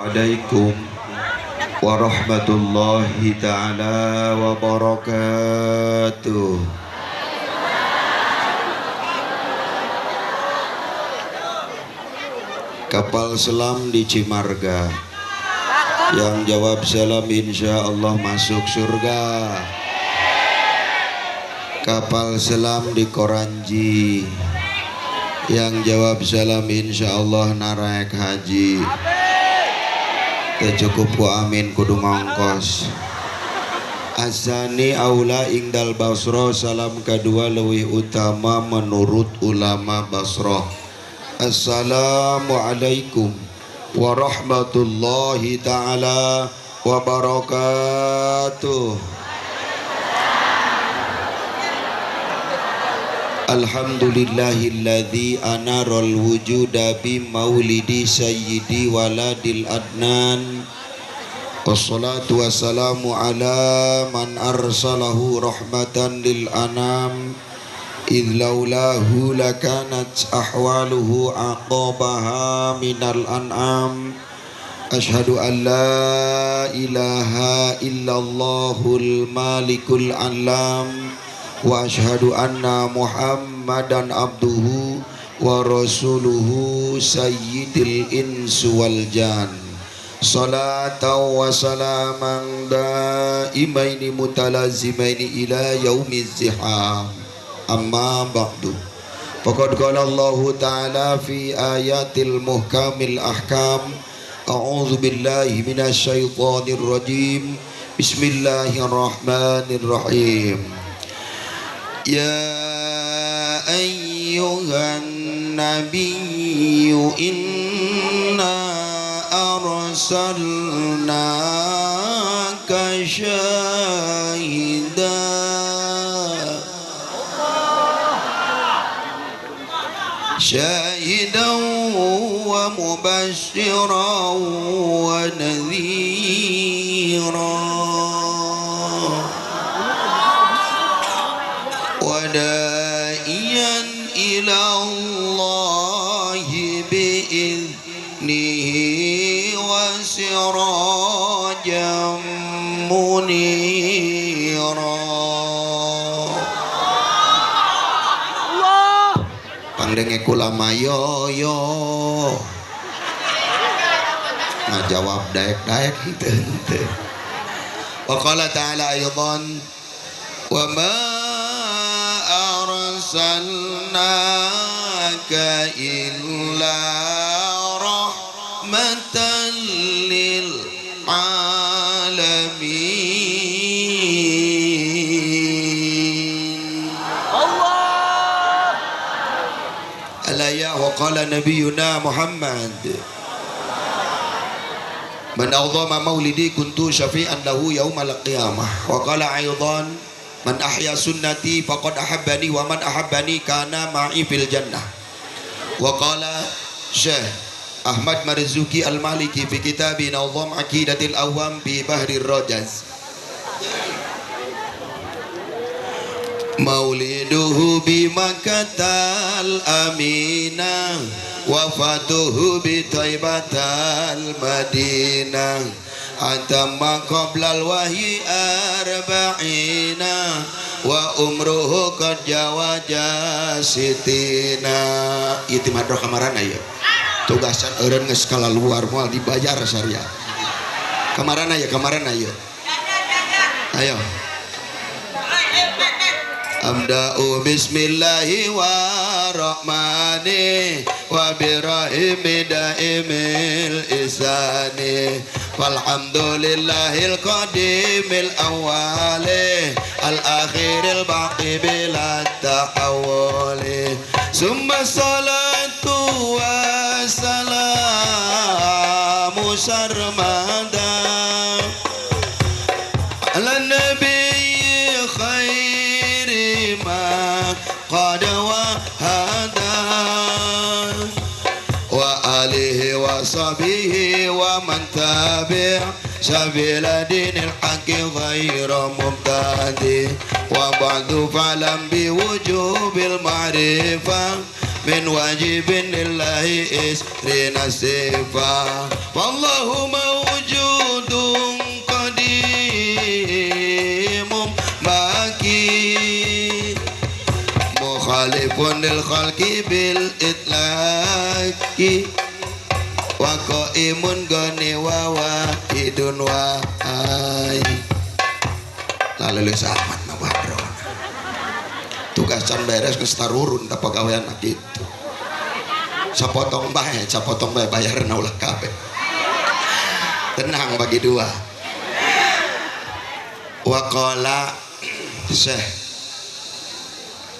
Assalamualaikum warahmatullahi ta'ala wabarakatuh. Kapal selam di Cimarga. Yang jawab salam insya Allah masuk surga. Kapal selam di Koranji. Yang jawab salam insya Allah naraek haji. Teu cukup ku amin kudu ngongkos. Asani aula ingdal Basro, salam kedua leuwih utama menurut ulama Basrah. Assalamualaikum warahmatullahi ta'ala wabarakatuh. Alhamdulillahilladzi anaral wujuda bi maulidi sayyidi waladil adnan. Wassalatu wassalamu ala man arsalahu rahmatan lil anam. Idh laulahu lakanat ahwaluhu aqabaha minal an'am. Ashhadu an la ilaha illallahul malikul alam. Wa ashhadu anna Muhammadan abduhu wa rasuluhu sayyidil insu wal jan. Salatan wa salaman daimaini mutalazimaini ila yaumiz ziham. Amma ba'du. Faqad qala Allahu ta'ala fi ayatil muhkamil ahkam. A'udzu billahi minasyaitonir rajim. Bismillahirrahmanirrahim. Ya ayyuhan nabiyyu inna arsalnaka syahidan wa mubasysyiran wa nadhira wa da'iyan ila Allahi bi'idnihi wa sirajan munira. Pangdenge kula yo yo ngajawab daek-daek henteu. Wa qala ta'ala aidan wa ma arsalnaka illa rahmatan lil alamin. Allah alaya. Wa qala nabiyuna Muhammad man a'zama maulidi kuntu syafi'an lahu yaumal qiyamah. Wa qala aidan man ahya sunnati faqad ahabbani wa man ahabbani kana ma'i fil jannah. Wa qala Syekh Ahmad Marzuki Al-Maliki fi kitabi Nazam Aqidatil Awam bi Bahrir Rajaz. Mauliduhu bi Makkatal Aminah, wafatuhu bi Taibatal Madinah, atamma qablal wahyi arba'ina, wa umruhu qad jawaja sitina. Ieu teh madroh kamarana ieu. Tugasan eureun geus skala luar moal dibayar saria. Kamarana ya, kamarana ieu. Ayo. Amda'u bismillahi warahmani wa birahimi daimil isani. Walhamdulillahil qadimil awwali al akhiril baqi bila ta'awuli. Summa salatu wassalamu sarmada ala nabiyyi khairi ma qad wahada wa alihi wa sahbihi wa man tabi' sabila dinil haqqi ghaira mubtadi. Wa ba'du fa'lam bi wujubil ma'rifah Min wajibin lillahi isrina sifa. Wallahu mawjudun qadimum baki mukhalifun lil khalqi bil itlaqi wa qaimun gani wa wahidun wa ai. Lalu amat na badrona tugas can beres geus tarurun da pagawean kitu. Sapotong bae, sapotong bae bayarna ulah kabeh. Tenang bagi dua. Wa qala Syekh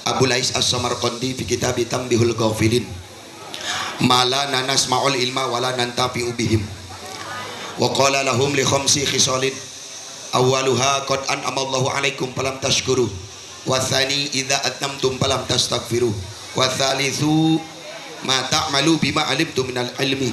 Abu Lais As-Samarqandi fi kitab Tanbihul Ghafilin, mala nanasma'ul ilma wala nantafi'u bihim. Wa qala lahum li khamsi khisalin, awwaluha qad an'amallahu alaikum falam tashkuru, wa thani idza atnamtum falam tastaghfiru, wa thalithu ma ta'malu bima alimtum minal ilmi,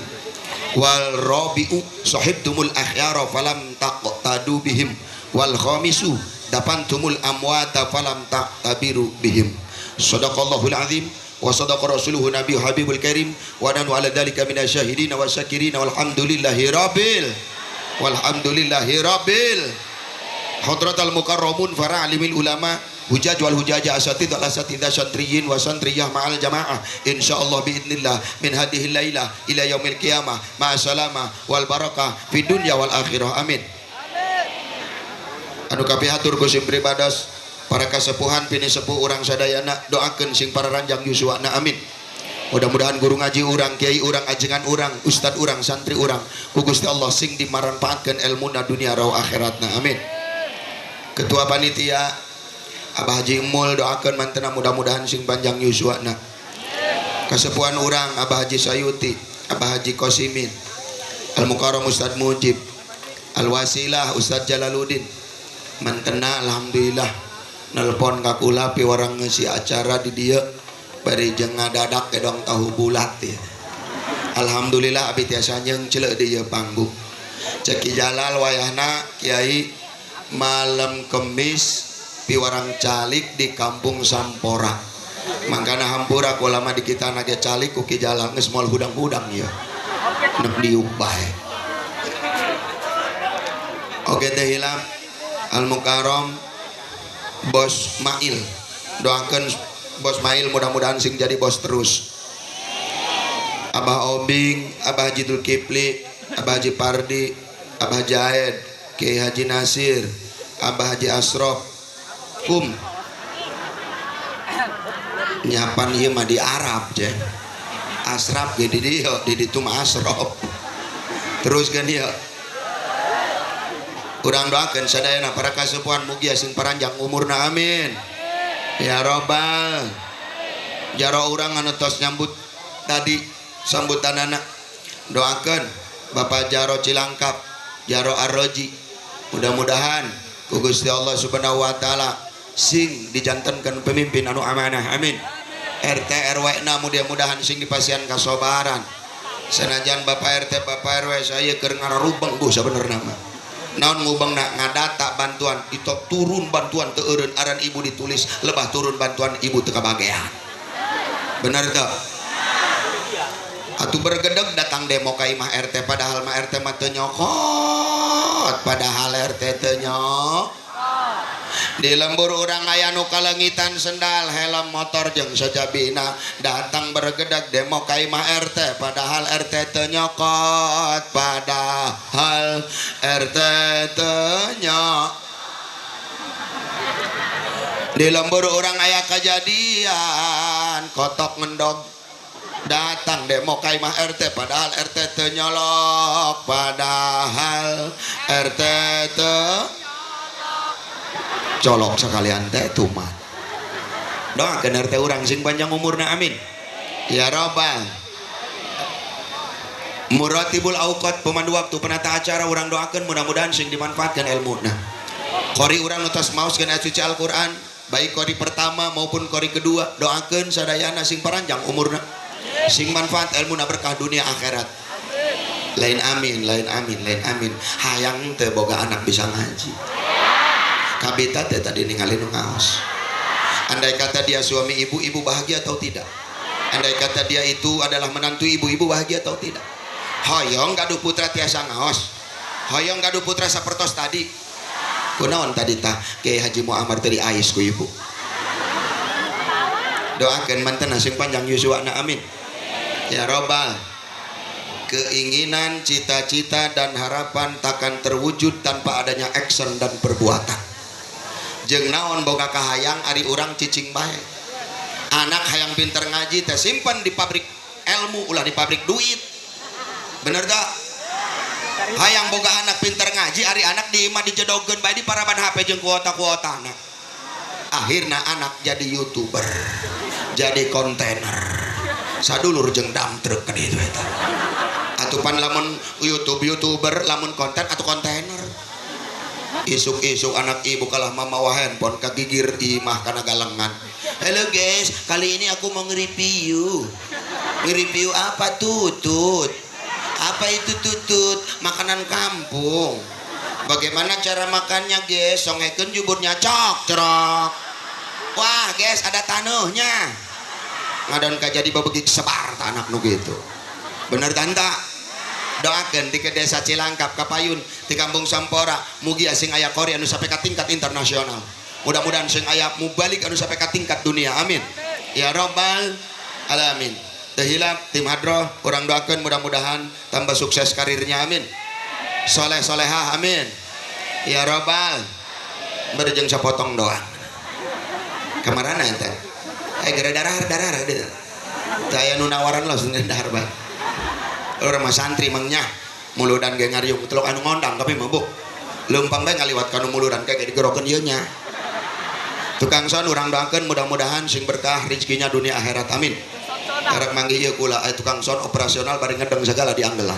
wal rabi'u sahibtumul akhyara falam taqtadu bihim, wal khamisu dafantumul amwata falam ta'tabiru bihim. Sadaqallahul azim wa sadaqa rasuluhu nabi habibul karim wa nanu ala dzalika minasyahidin wa syakirin walhamdulillahi rabbil walhamdulillahi rabbil. Hadratal mukarramun para alimil ulama hujaj wal hujaja asatidz wal asatidz santriyin wa santriyah ma'al jamaah insyaallah biidnillah min hadhihi lailah ila yaumil qiyamah ma'a salama wal barakah fid dunya wal akhirah, amin. Anu kapihatur ku sim pribados para kasepuhan pini sepuh urang sadayana, doakeun sing para ranjang yuswana, amin. Mudah-mudahan guru ngaji urang, kiai urang, ajengan urang, ustad urang, santri urang ku Gusti Allah sing dimaranfaatkeun elmuna dunia raw akhiratna, amin. Ketua panitia Abah Haji Mul doakeun mantena mudah-mudahan sing panjang yuswana. Kasepuhan urang Abah Haji Sayuti, Abah Haji Qasimin, Al Mukarram Ustad Mujib, Al Wasilah Ustad Jalaluddin. Mantena alhamdulillah nelpon ka kula piwarang ngeusi acara di dieu bari jeung ngadadak gedong tahu bulat ya. Alhamdulillah abi tiasa nyeungceuleuh di ieu panggung. Cek Ki Jalal wayahna kiai malam Kemis piwarang calik di kampung Sampora. Mangkana hampura ku lama di kita nage calik ku Ki Jalal geus moal hudang-hudang ieu. Nek diuk bae. Oke teh hilap Al Mukarram Bos Mail, doakan Bos Mail mudah-mudahan sing jadi bos terus. Abah Obing, Abah Haji Dzulkifli, Abah Haji Pardi, Abah Jaed, Kiai Haji Nasir, Abah Haji Asrof, kum nyapan ieu mah di Arab je. Asraf ge di dieu, di ditu mah Asrof. Terus kan ieu. Urang doakeun sadayana para kasepuhan mugia sing paranjang umurna, amin. Ya robbal. Jaro urang anu tos nyambut tadi sambutanana, doakeun Bapak Jaro Cilangkap, Jaro Arroji. Mudah-mudahan ku Gusti Allah Subhanahu wa taala sing dijantenkeun pemimpin anu amanah, amin. RT RW na mudah-mudahan sing dipasihan kasobaran. Senajan Bapak RT Bapak RW saya keur ngararubeng bu sabenerna mah. Naon ngubeng na ngadata bantuan itu turun bantuan teu eureun aran ibu ditulis lebah turun bantuan ibu teu kabagean. Bener teu? Atuh bergedeg datang demo ka imah RT padahal mah RT mah teu nyokot, padahal RT teu nyokot. Di lembur urang aya nu kalengitan sendal helm motor jeung sajabina datang bergedag demo ka imah RT padahal RT teu nyokot, padahal RT teu nyokot. Di lembur urang aya kejadian kotok ngendog datang demo ka imah RT padahal RT teu nyolok, padahal RT teu colok sekalian teh tumat. Doakeun RT urang sing panjang umurna, amin. Ya robbal. Muratibul auqat pemandu waktu penata acara urang doakeun mudah-mudahan sing dimanfaatkan ilmuna. Qori urang nu tos maoskeun ayat suci Al-Qur'an baik qori pertama maupun qori kedua doakeun sadayana sing paranjang umurna, sing manfaat ilmuna berkah dunia akhirat. Lain amin, lain amin, lain amin. Hayang teh boga anak bisa ngaji. Kabita teh tadi ningali nu ngaos. Andai kata dia suami ibu, ibu bahagia atau tidak? Andai kata dia itu adalah menantu ibu, ibu bahagia atau tidak? Hoyong gaduh putra tiasa ngaos, hoyong gaduh putra sapertos tadi. Kunaon tadi tah Kiai Haji Muammar tadi ais ku ibu. Doakan mantan sing panjang yuswana, amin ya robbal. Keinginan, cita-cita dan harapan takkan terwujud tanpa adanya action dan perbuatan. Jeung naon boga kahayang ari urang cicing bae. Anak hayang pinter ngaji teh simpan di pabrik ilmu, ulah di pabrik duit. Bener tak? Hayang boga anak pinter ngaji, ari anak di imah dijedogeun bae di paraban HP jeung kuota-kuotana. Akhirna anak jadi youtuber, jadi kontainer, sadulur jeung dump truck kan itu eta. Atupan lamun YouTube youtuber, lamun konten atau kontainer. Isuk-isuk anak ibu kalah mamawa handphone kagigir imah kana galengan. Halo guys, kali ini aku mau nge-review. Nge-review apa? Tutut. Apa itu tutut? Makanan kampung. Bagaimana cara makannya guys? Songekeun juburnya, cok cerok. Wah guys, ada tanahnya. Ngadon ka jadi babegik sebar anak nu gitu. Bener tanta? Doakan di ke desa Cilangkap, Kapayun, di kampung Sampora, mugi sing aya qori anu sampai ka tingkat internasional. Mudah-mudahan sing aya mubalik anu sampai ka tingkat dunia. Amin. Ya robbal alamin. Teu hilap tim hadroh urang doakan mudah-mudahan tambah sukses karirnya, amin. Soleh solehah, amin. Ya robbal. Berjeng sapotong doang. Kamarana ente? Eh gara darah darah deh. Saya nu nawaran lo sebenarnya dahar bae. Urang mah santri mangnya muludan ge ngariung telok anu ngondang tapi mabuk. Leumpang bae ngaliwat kanu muludan kayak digerokeun ieu nya. Tukang son urang doakeun mudah-mudahan sing berkah rezekinya dunia akhirat, amin. Karek manggih ieu kula tukang son operasional bari ngedeng segala di anggelan.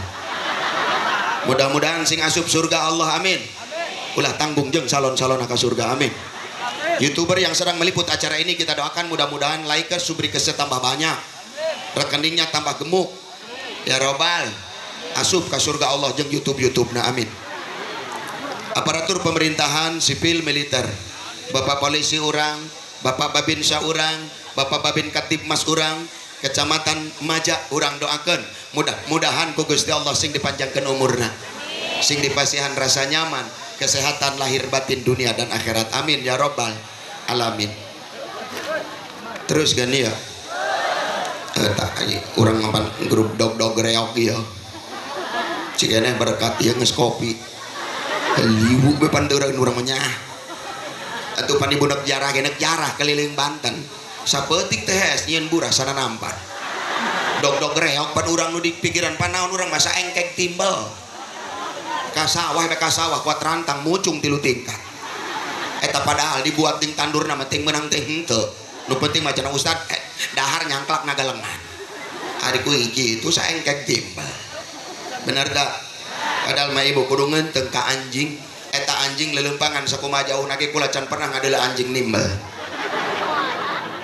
Mudah-mudahan sing asup surga Allah, amin. Ulah tanggung jeung salon-salon ka surga, amin. YouTuber yang sedang meliput acara ini kita doakan mudah-mudahan likers subscribers tambah banyak. Rekeningnya tambah gemuk. Ya robbal. Asup ke surga Allah jeung YouTube-YouTube na, amin. Aparatur pemerintahan sipil militer. Bapak polisi urang, Bapak Babinsa urang, Bapak Babin Kamtibmas urang, Kecamatan Maja urang doakan mudah-mudahan ku Gusti Allah sing dipanjangkan umurna, sing dipasihan rasa nyaman, kesehatan lahir batin dunia dan akhirat, amin ya robbal alamin. Terus gani ya, tak urang ngapan grup dog-dog reok ya cikene berkat ieu geus kopi liwu be pandeureun urang mah. Atuh pan ibu nek jarah ge nek jarah keliling Banten sapetik teh nyieun burah sana nampan dog-dog reok. Pan urang nu di pikiran panaon urang masa engkek timbel ka sawah be ka sawah kuat rantang mucung tilu tingkat eta, padahal dibuat ting tandur nama ting menang ting henteu, nu penting mah cenah ustad dahar nyangklak nagalengan. Ari ku hiji itu saengkek timbel, bener tak? Padahal mah ibu kudu ngenteng ka anjing eta. Anjing lelempangan sakumaha jauh nage kula can pernah ngadeula anjing nimbel.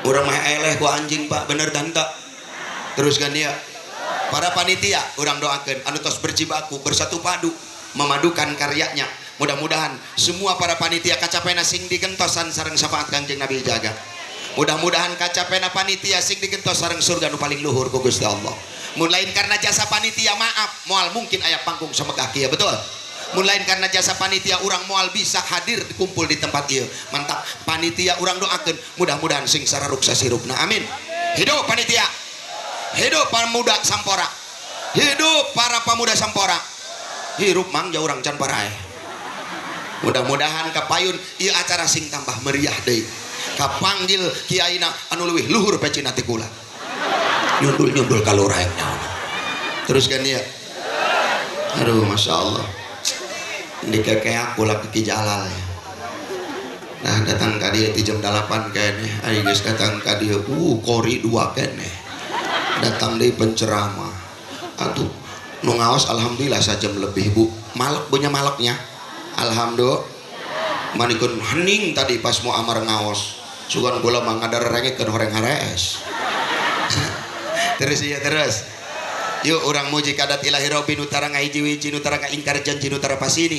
Urang mah eleh ku anjing, Pak. Bener dan tak? Terus kan dia para panitia urang doakan anu tos berjibaku bersatu padu memadukan karyanya, mudah-mudahan semua para panitia kacapena sing digentosan sareng syafaat Kanjeng Nabi jaga. Mudah-mudahan kacapena panitia sing digentos sareng surga nu paling luhur ku Gusti Allah. Mun lain karena jasa panitia, maaf, moal mungkin aya panggung samegah kieu, betul? Mun lain karena jasa panitia, urang moal bisa hadir dikumpul di tempat ieu. Mantap, panitia urang doakeun mudah-mudahan sing sararuk sasirupna, amin. Hidup panitia, hidup pemuda Sampora, hidup para pemuda Sampora, hirup mang jauh urang can paraeh. Mudah-mudahan kapayun ieu acara sing tambah meriah deui, kapanggil kiaina anu leuwih luhur pecina ti kula, nyundul-nyundul ka lurah yang nyawa. Terus kan ya, aduh, masya Allah, di kekeak kula kiki jalal ya. Nah, datang ka dieu ti jam 8 kene, ayo geus datang ka dieu, kori dua kene datang di penceramah. Atuh nu ngaos alhamdulillah sajam lebih, Bu. Malek punya maleknya, alhamdulillah manikun hening tadi pas mau amar ngaos. Sugan kula mah ngadarengekeun horeng harees. Terus iya, terus yuk urang muji kadat ilahi robbi nu tara ngahiji-wiji, nu tara ingkar janji, nu tara pasini.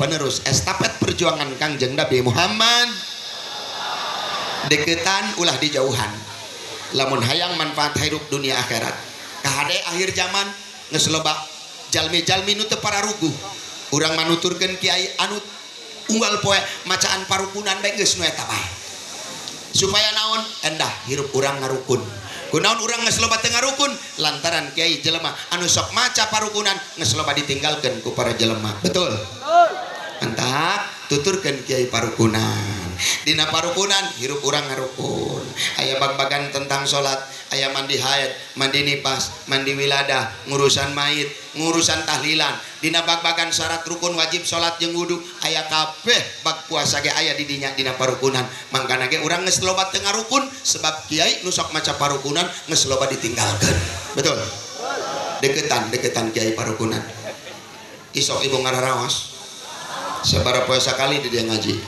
penerus estafet perjuangan Kangjeng Nabi Muhammad. Deketan ulah dijauhan lamun hayang manfaat hirup dunia akhirat. Kahade akhir zaman geus loba jalmi-jalmi nu teu pararuguh. Urang manuturkeun kiai anu unggal poe macaan parukunan bae geus nu eta bae. Supaya naon? Endah hirup urang ngarukun. Kunaon urang geus loba teu ngarukun? Lantaran kiai jelema anu sok maca parukunan geus loba ditinggalkeun ku para jelema. Betul? Entak tuturkeun kiai parukunan. Dina parukunan hirup urang ngarukun. Aya bag-bagan tentang salat, aya mandi haid, mandi nipas, mandi wiladah, ngurusan mayit, ngurusan tahlilan. Dina bag-bagan syarat rukun wajib salat jeung wudu, aya kabeh bag puasa ge aya di dinya dina parukunan. Mangkana ge urang geus loba teu ngarukun sebab kiai nu sok maca parukunan geus loba ditinggalkeun. Betul? Deketan, deketan kiai parukunan. Isok ibu ngararaos. Sabaraha poe sakali di dia ngaji.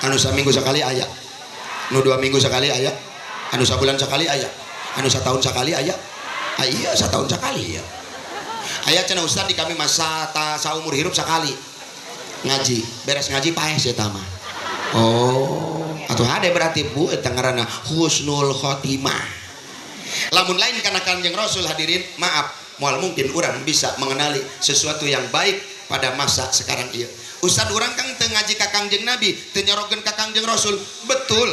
Anu saminggu sekali aya. Nu 2 minggu sekali aya. Anu sabulan sekali aya. Anu satahun sekali aya. Ah, iya satahun sekali ya. Aya cenah ustad di kami masa ta saumur hirup sekali ngaji. Beres ngaji paeh sia mah. Oh, atuh hade berarti bu eta ngaranna husnul khotimah. Lamun lain kana Kanjeng Rasul hadirin, maaf, moal mungkin urang bisa mengenali sesuatu yang baik pada masa sekarang ieu. Ustad urang kang teu ngaji ka Kangjeng Nabi, teu nyorogeun ka Kangjeng Rasul. Betul.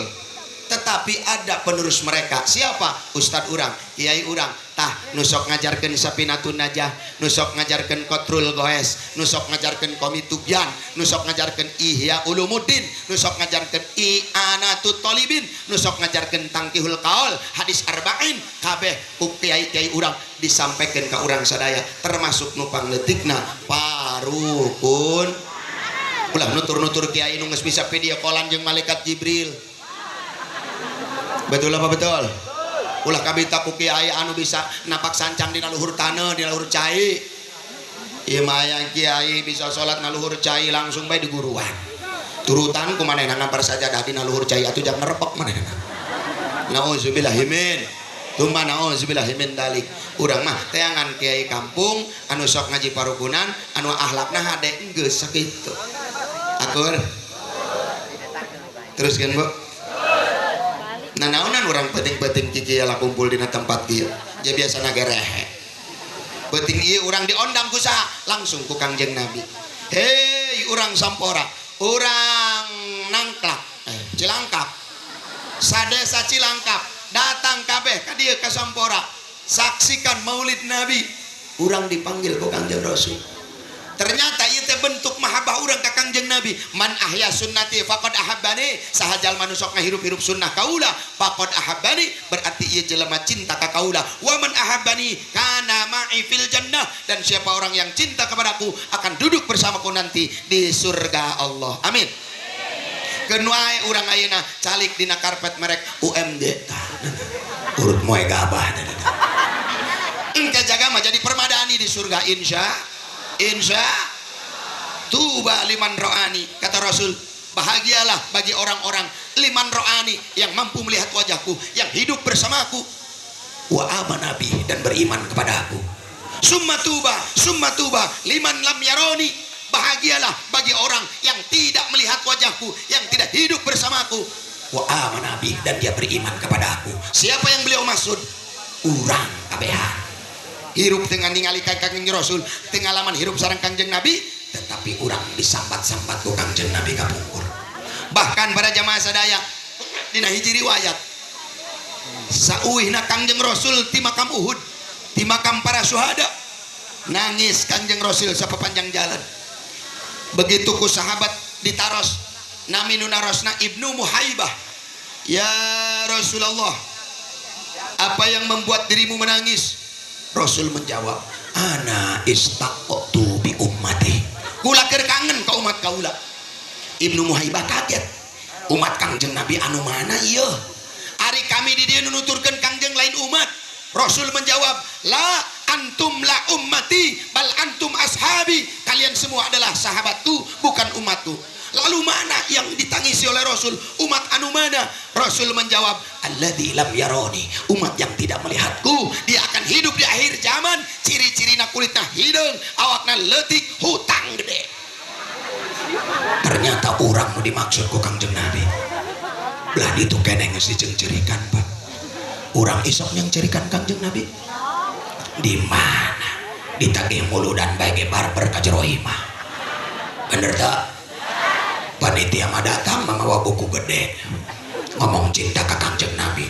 Tetapi ada penerus mereka. Siapa? Ustad urang, kiai urang. Tah, nu sok ngajarkeun Sapinatun Najah, nu sok ngajarkeun Kotrul Goes, nu sok ngajarkeun Komitugyan, nu sok ngajarkeun Ihya Ulumuddin, nu sok ngajarkeun I'anatut Thalibin, nu sok ngajarkeun Tangkihul Kaul, hadis arba'in, kabeh ku kiai-kiai urang disampaikan ka urang sadaya, termasuk nu pangleutikna parukun. Ulah nutur-nutur kiai nu geus bisa video callan jeung malaikat Jibril. Betul apa betul? Ulah kabita ku kiai anu bisa napak sancang dina luhur taneuh, dina luhur cai. Ieu mah aya kiai bisa salat na luhur cai langsung bae di guruan. Turutan ku manehna ngampar sajadah dina luhur cai atuh jang ngerepek manehna. Nauzubillahi min. Tumma nauzubillahi min dalik. Urang mah teangan kiai kampung anu sok ngaji parukunan, anu akhlakna hade geus sakitu. Akur. Teruskeun, Bu. Nah, naonan urang penting-penting kiki lah kumpul dina tempat kieu. Ja biasana ge rehe. Penting ieu urang diondang ku saha? Langsung ku Kangjeng Nabi. Hei, urang Sampora, urang Nangklak, Cilangkap. Sadesa Cilangkap datang kabeh ka dieu ka Sampora. Saksikan Maulid Nabi. Urang dipanggil ku Kangjeng Rasul. Ternyata ieu teh bentuk mahabbah urang ka Kangjeng Nabi. Man ahya sunnati faqad ahabbani. Saha jalma nu sok ngahirup-hirup sunnah kaula faqad ahabbani, berarti ieu jelema cinta ka kaula. Wa man ahabbani kana ma'i fil jannah, dan siapa orang yang cinta kepadaku akan duduk bersamaku nanti di surga Allah. Amin. Keun wae urang ayeuna calik dina karpet merek UMD. Tah, urut moe gabah. Engke jaga mah jadi permadani di surga insya insya. Tuba liman ro'ani, kata Rasul, bahagialah bagi orang-orang liman ro'ani yang mampu melihat wajahku, yang hidup bersamaku, wa amana bi, dan beriman kepada aku. Summa tuba, summa tuba liman lam yaroni, bahagialah bagi orang yang tidak melihat wajahku, yang tidak hidup bersamaku, wa amana bi, dan dia beriman kepada aku. Siapa yang beliau maksud? Urang kabehan hirup dengan ningali Kangjeng Rasul, pengalaman hirup sareng Kangjeng Nabi, tetapi urang disambat-sambat ku Kangjeng Nabi kapungkur. Bahkan pada jamaah sadaya, dina hiji riwayat, sauwihna Kangjeng Rasul ti makam Uhud, ti makam para syuhada, nangis Kangjeng Rasul sapapanjang jalan. Begitu ku sahabat ditaros, nami nu narosna Ibnu Muhaibah, ya Rasulullah, apa yang membuat dirimu menangis? Rasul menjawab, ana istaqtu bi ummati, kula keur kangen ka umat kaula. Ibnu Muhaibah kaget, umat Kangjeng Nabi anu mana ieu? Ari kami di dieu nuturkeun Kangjeng lain umat. Rasul menjawab, la antum la ummati bal antum ashabi, kalian semua adalah sahabatku, bukan umatku. Lalu mana yang ditangisi oleh Rasul? Umat anu mana? Rasul menjawab, alladzi lam yaroni, umat yang tidak melihatku. Dia akan hidup di akhir zaman, ciri-cirina kulitna hideung, awakna leutik, hutang gede. Urang nu dimaksud ku Kangjeng Nabi. Belah ditu keneh geus diceungceurikan, Pak. Urang isok nyengceurikan Kangjeng Nabi. Di mana? Ditagih muludan bae ge barber ka jero imah. Bener tak? Panitia mah datang mamawa buku gede. Ngomong cinta ka Kangjeng Nabi.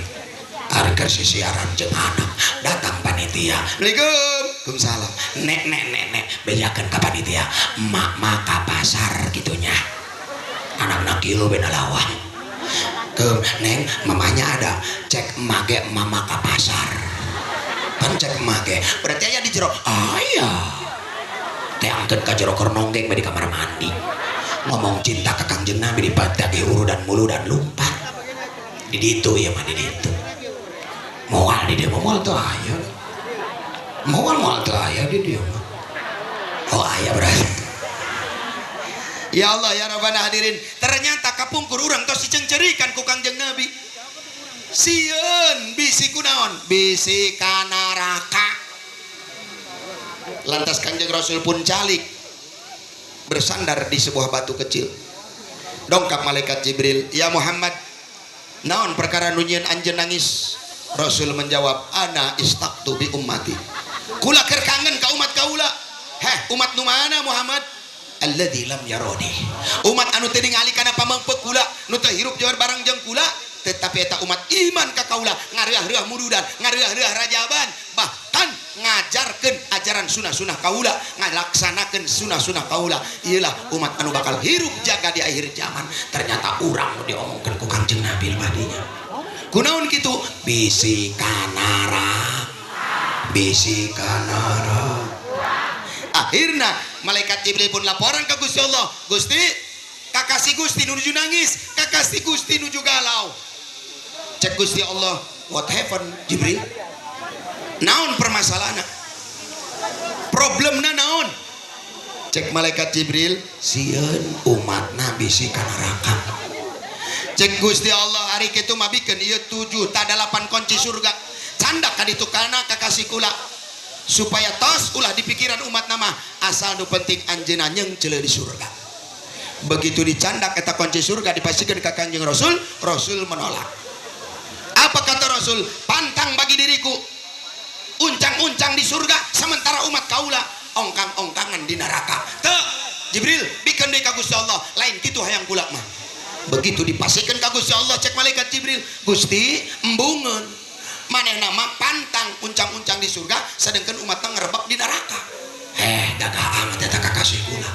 Ari keur sisiaran jeung anak, datang panitia. Assalamualaikum. Waalaikumsalam. Nek nek nek nek bejakeun ka panitia. Emak mah ka pasar gitunya. Anakna kieu bena lawang. Kem, neng, mamanya ada. Cek emak ge mama ka pasar. Pan cek emak ge. Berarti aya di jero. Aya. Teangkeun ka jero keur nonggeng di kamar mandi. Ngomong cinta ka Kangjeng Nabi dipatagi urudan muludan lumpat. Di ditu ieu mah di ditu. Moal di dieu mah moal teu aya. Moal moal teu aya di dieu mah. Oh aya berarti. Ya Allah ya Rabbana hadirin, ternyata kapungkur urang tos diceungceurikan ku Kangjeng Nabi. Sieun bisi kunaon? Bisi ka neraka. Lantas Kangjeng Rasul pun calik bersandar di sebuah batu kecil. Dongkap malaikat Jibril, "Ya Muhammad, naon perkara nu nyieun anjeun nangis?" Rasul menjawab, "Ana istaqtu bi ummati." Kula keur kangen ka umat kaula. Heh, umat nu mana Muhammad? Alladzi lam yaroni. Umat anu teu ningali kana pamengpeuk kula, nu teu hirup jawar bareng jeung kula, tetapi eta umat iman ka kaula, ngareah-reuah murudan, ngareah-reuah rajaban, bahkan ngajarkeun ajaran sunah-sunah kaula, ngalaksanakeun sunah-sunah kaula. Iyalah umat anu bakal hirup jaga di akhir zaman. Ternyata urang nu diomongkeun ku Kangjeng Nabi badinya. Kunaon kitu? Bisi kanara. Bisi kanara. Akhirna malaikat Jibril pun laporan ke Gusti Allah. Gusti, kakasih Gusti nuju nangis, kakasih Gusti nuju galau. Cek Gusti Allah, what happened Jibril? Naon permasalahanna? Problemna naon? Cek malaikat Jibril, sieun umat Nabi si ka neraka. Cek Gusti Allah hari kitu mah bikeun ieu 7 ta 8 kunci surga. Candak ka ditu kana kakasih kula. Supaya tos ulah di pikiran umat nama asal nu penting anjeunna nyeungceuleuh di surga. Begitu dicandak eta kunci surga dipastikan ke Kangjeng Rasul, Rasul menolak. Apa kata Rasul? Pantang bagi diriku uncang-uncang di surga sementara umat kaula ongkang-ongkangan di neraka. Teu Jibril bikeun deui ka Gusti Allah, lain kitu hayang kula mah. Begitu dipasihkeun ka Gusti Allah cek malaikat Jibril, Gusti embungeun. Manehna mah pantang uncang-uncang di surga sedangkan umatna ngerebek di neraka. Heh, gagah amat eta kakasih kula.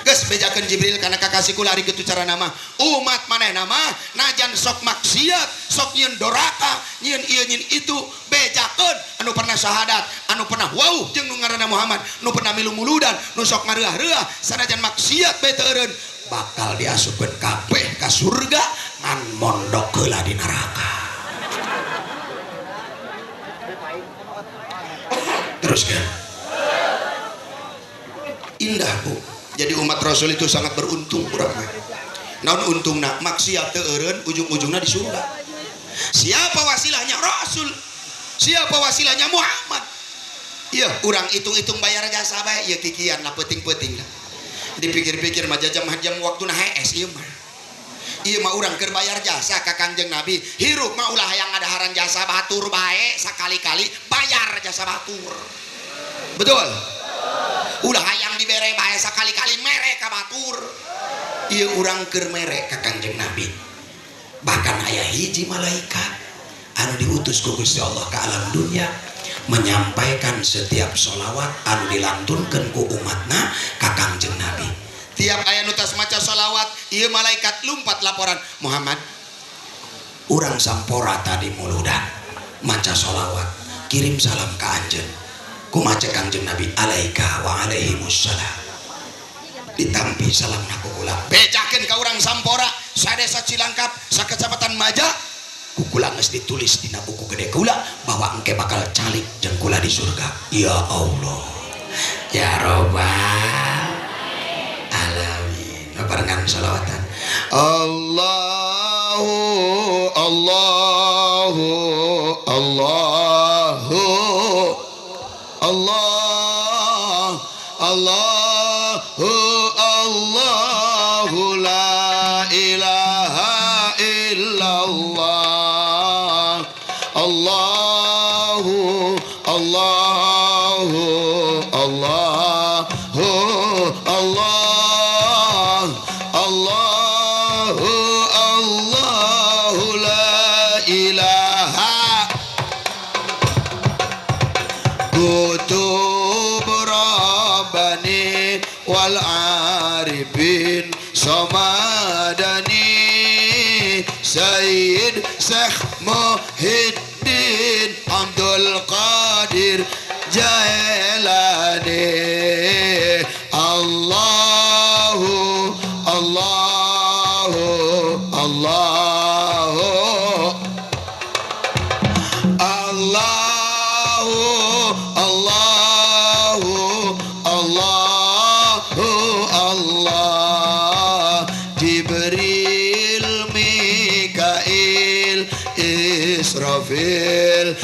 Geus bejakeun Jibril kana kakasih kula ari kitu carana mah. Umat manehna mah najan sok maksiat, sok nyieun doraka, nyieun ieu nyieun itu, bejakeun anu pernah syahadat, anu pernah wauh jeung nu ngaranna Muhammad, nu pernah milu muludan, nu sok ngareah-reuah sanajan maksiat bae teu eureun, bakal diasupkeun kabeh ka surga ngan mondok heula di neraka. Teruskan. Indah bu. Jadi umat Rasul itu sangat beruntung urang mah. Naon untungna? Maksiat teu eureun ujung-ujungna di surga. Siapa wasilahnya? Rasul. Siapa wasilahnya? Muhammad. Iya, urang hitung-hitung bayar jasa bae ieu kikian lah peuting-peuting lah. Dipikir-pikir mah jam-jam waktuna hees ieu mah. Ieu mah urang keur bayar jasa ka Kangjeng Nabi. Hirup mah ulah hayang ngadaharan jasa batur bae sakali-kali bayar jasa batur. Betul? Ulah hayang dibere bae sakali-kali mere ka batur. Ieu urang keur mere ka Kangjeng Nabi. Bahkan aya hiji malaikat anu diutus ku Gusti Allah ke alam dunia menyampaikan setiap sholawat anu dilantunkeun ku umatna ka Kangjeng Nabi. Tiap aya nu tas maca sholawat, ieu malaikat lumpat laporan, Muhammad, urang sampora tadi muludan maca sholawat, kirim salam ka anjeun. Kumaha cek Kangjeng Nabi? Alaika wa alaihimussalam. Ditampi salamna ku kula. Bejakeun ka urang sampora sadesa Cilangkap sakecamatan Maja, ku kula geus ditulis dina buku gede kula bahwa engke bakal calik jeung kula di surga. Ya Allah. Ya Robbal alamin. Barengan sholawatan. Allahu Allahu Allahu Allah Allahu Allahu la Arifin Samadani Sayyid Syekh Muhyiddin Abdul Qadir Jailani. Allahu Allahu Allahu Allahu Allahu Allahu Allah. Jibril Mikail Israfil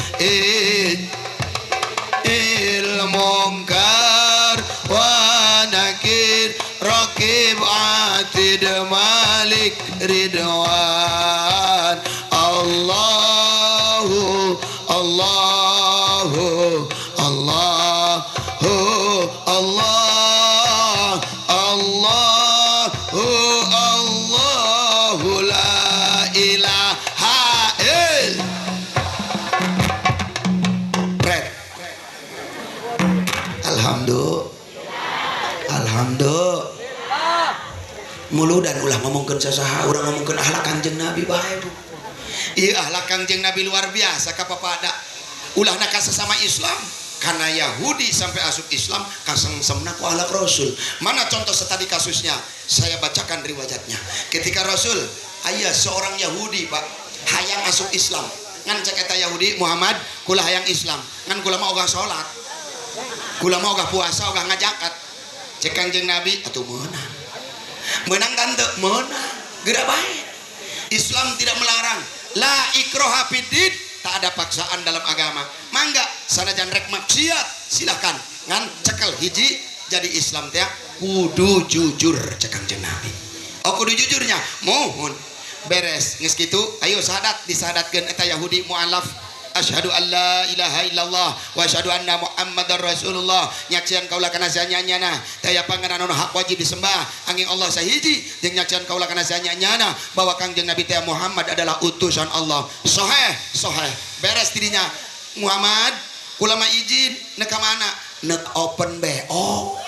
il Munkar wa Nakir Rakib Atid Malik Ridwan. Allahu Allahu Allahu Allah Allahu Allahu la ilaha ill. Red. Alhamdulillah. Alhamdulillah. Muludan ulah ngomongkeun sasaha, urang ngomongkeun akhlak Kangjeng Nabi bae, Bu. Ieu akhlak Kangjeng Nabi luar biasa kapapada. Ulahna ka sesama Islam, karena Yahudi sampai asup Islam kasengsemna ku akhlak Rasul. Mana contoh setadi kasusnya? Saya bacakan riwayatnya. Ketika Rasul aya seorang Yahudi, Pak, hayang asup Islam. Ngan cek eta Yahudi, Muhammad, kula hayang Islam. Ngan kula mah ogah salat. Kula mah ogah puasa, ogah ngajakat. Cek Kangjeng Nabi, atuh meunang. Meunang tante, meunang. Geura bae. Islam tidak melarang. La ikroha fiddin, tak ada paksaan dalam agama. Mangga sanajan rek maksiat silakan. Ngan cekel hiji jadi Islam teh kudu jujur cek Kangjeng Nabi. Oh kudu jujurnya, mohon. Beres geus kitu, ayo sahadat disahadatkeun eta Yahudi mualaf. Asyhadu an la ilaha illallah wa asyhadu anna Muhammadar Rasulullah. Nyaksian kaula kana sanyanyana taya pangeran anu hak wajib disembah angin Allah sahiji, jeung nyaksian kaula kana sanyanyana bahwa Kangjeng Nabi teh Muhammad adalah utusan Allah. Sahih, sahih. Beres dirinya Muhammad, kula mah izin nek ka mana? Nek open BO.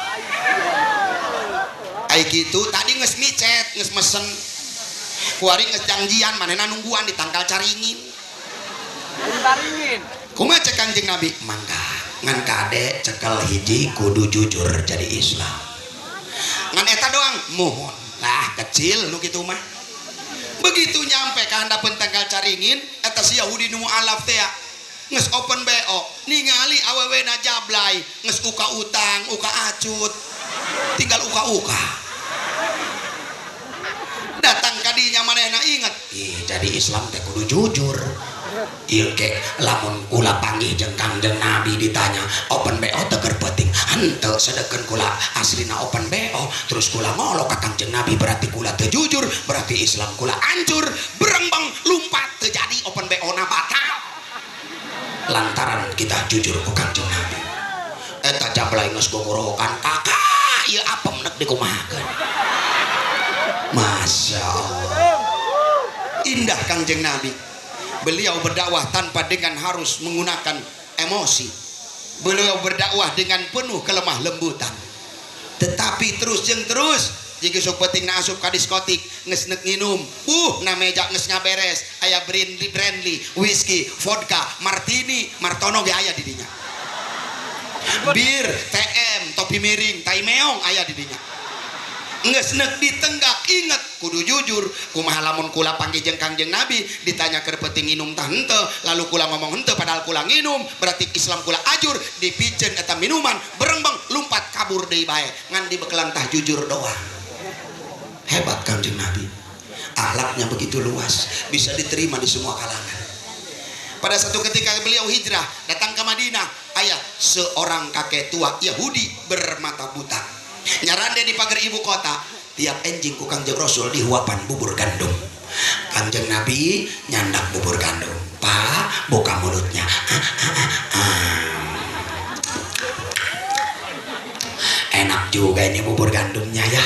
Ai kitu tadi geus micet, geus mesen. Kuari geus janjian manehna nungguan di tangkal caringin. Caringin. Kumaha cek Kangjeng Nabi? Mangga ngan kade cekel hiji kudu jujur jadi Islam. Ngan eta doang mohon. Lah kecil nu kitu mah. Begitu nyampe ka handapeun tangkal caringin eta si Yahudi nu mualaf teh geus open BO, ningali awewena jablay, geus uka utang, uka acut. Tinggal uka-uka. Datang kadinya manehna inget, ih jadi Islam teh kudu jujur. Ieu ke lamun kula panggih jeung Kangjeng Nabi ditanya open BO teu keur peuting, henteu sedeukeun kula aslina open BO terus kula ngolok ka Kangjeng Nabi berarti kula teu jujur, berarti Islam kula hancur, berembang lumpat teu jadi open BO na batal. Lantaran kita jujur ku Kangjeng Nabi. Eta jablay geus gogorowokan kakak ieu apem nek dikumahakeun. Masya Allah. Indah Kangjeng Nabi. Beliau berdakwah tanpa dengan harus menggunakan emosi. Beliau berdakwah dengan penuh kelemah lembutan. Tetapi terus jeung terus jika sok penting na asup ka diskotik geus nek nginum, na meja geus ngaberes, aya brandy, brandy, whisky, vodka, martini, martono ge aya di dinya. Bir, TM, topi miring, tai meong aya di dinya. Geus nek ditenggak inget kudu jujur. Kumaha lamun kula panggih jeung Kangjeng Nabi ditanya keur peuting nginum tah henteu, lalu kula ngomong henteu padahal kula nginum, berarti Islam kula ajur, dipiceun eta minuman, berembang lumpat kabur deui bae, ngan dibekelan tah jujur doang. Hebat Kangjeng Nabi. Akhlaknya begitu luas, bisa diterima di semua kalangan. Pada satu ketika beliau hijrah datang ke Madinah, ayah seorang kakek tua Yahudi bermata buta. Nyarande di pagar ibu kota, tiap enjing ku Kangjeng Rasul dihuapan bubur gandum. Kangjeng Nabi nyandak bubur gandum. Pak, buka mulutnya. Enak juga ini bubur gandumnya ya.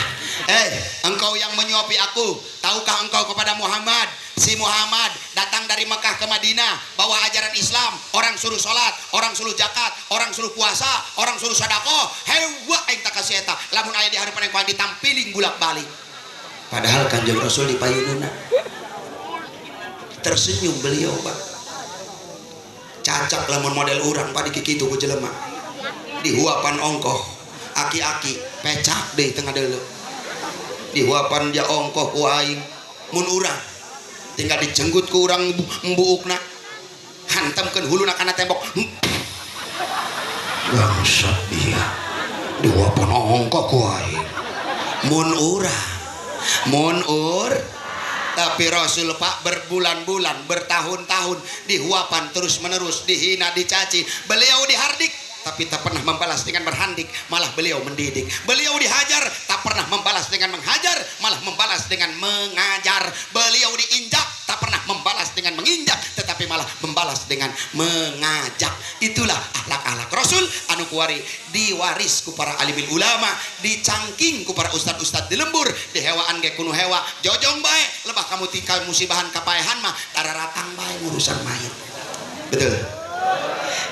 Engkau yang menyuapi aku, tahukah engkau kepada Muhammad? Si Muhammad datang dari Mekah ke Madinah bawa ajaran Islam, orang suruh sholat, orang suruh zakat, orang suruh puasa, orang suruh sedekah. Hewa aing tak kasih eta. Lamun aya di harapan yang ditampiling bulak-balik. Padahal Kanjeng Rasul di payununa tersenyum beliau, Pak. Cacak lamun model urang, Pak, dikikitu ku jelema. Dihuapan ongkoh, aki-aki pecak deh tengah dulu. Dihuapan dia ongkoh ku aing. Mun urang tinggal dijenggut ku urang embuukna, hantamkeun huluna kana tembok. Bangsat dia, dihuapan ongkoh ku aing. Mun urang, mun ur tapi Rasul, Pak, berbulan-bulan, bertahun-tahun dihuapan terus menerus, dihina, dicaci. Beliau dihardik tapi tak pernah membalas dengan berhandik, malah beliau mendidik. Beliau dihajar tak pernah membalas dengan menghajar, malah membalas dengan mengajar. Beliau diinjak tak pernah membalas dengan menginjak, tetapi malah membalas dengan mengajak. Itulah akhlak-akhlak Rasul anu kuari diwaris ku para alimil ulama, dicangking ku para ustad-ustad di lembur, dihewaan ge kuno hewa jojong bae. Lebah kamu tinggal musibahan kapaehan mah tararatang bae ngurusan mayit. Betul,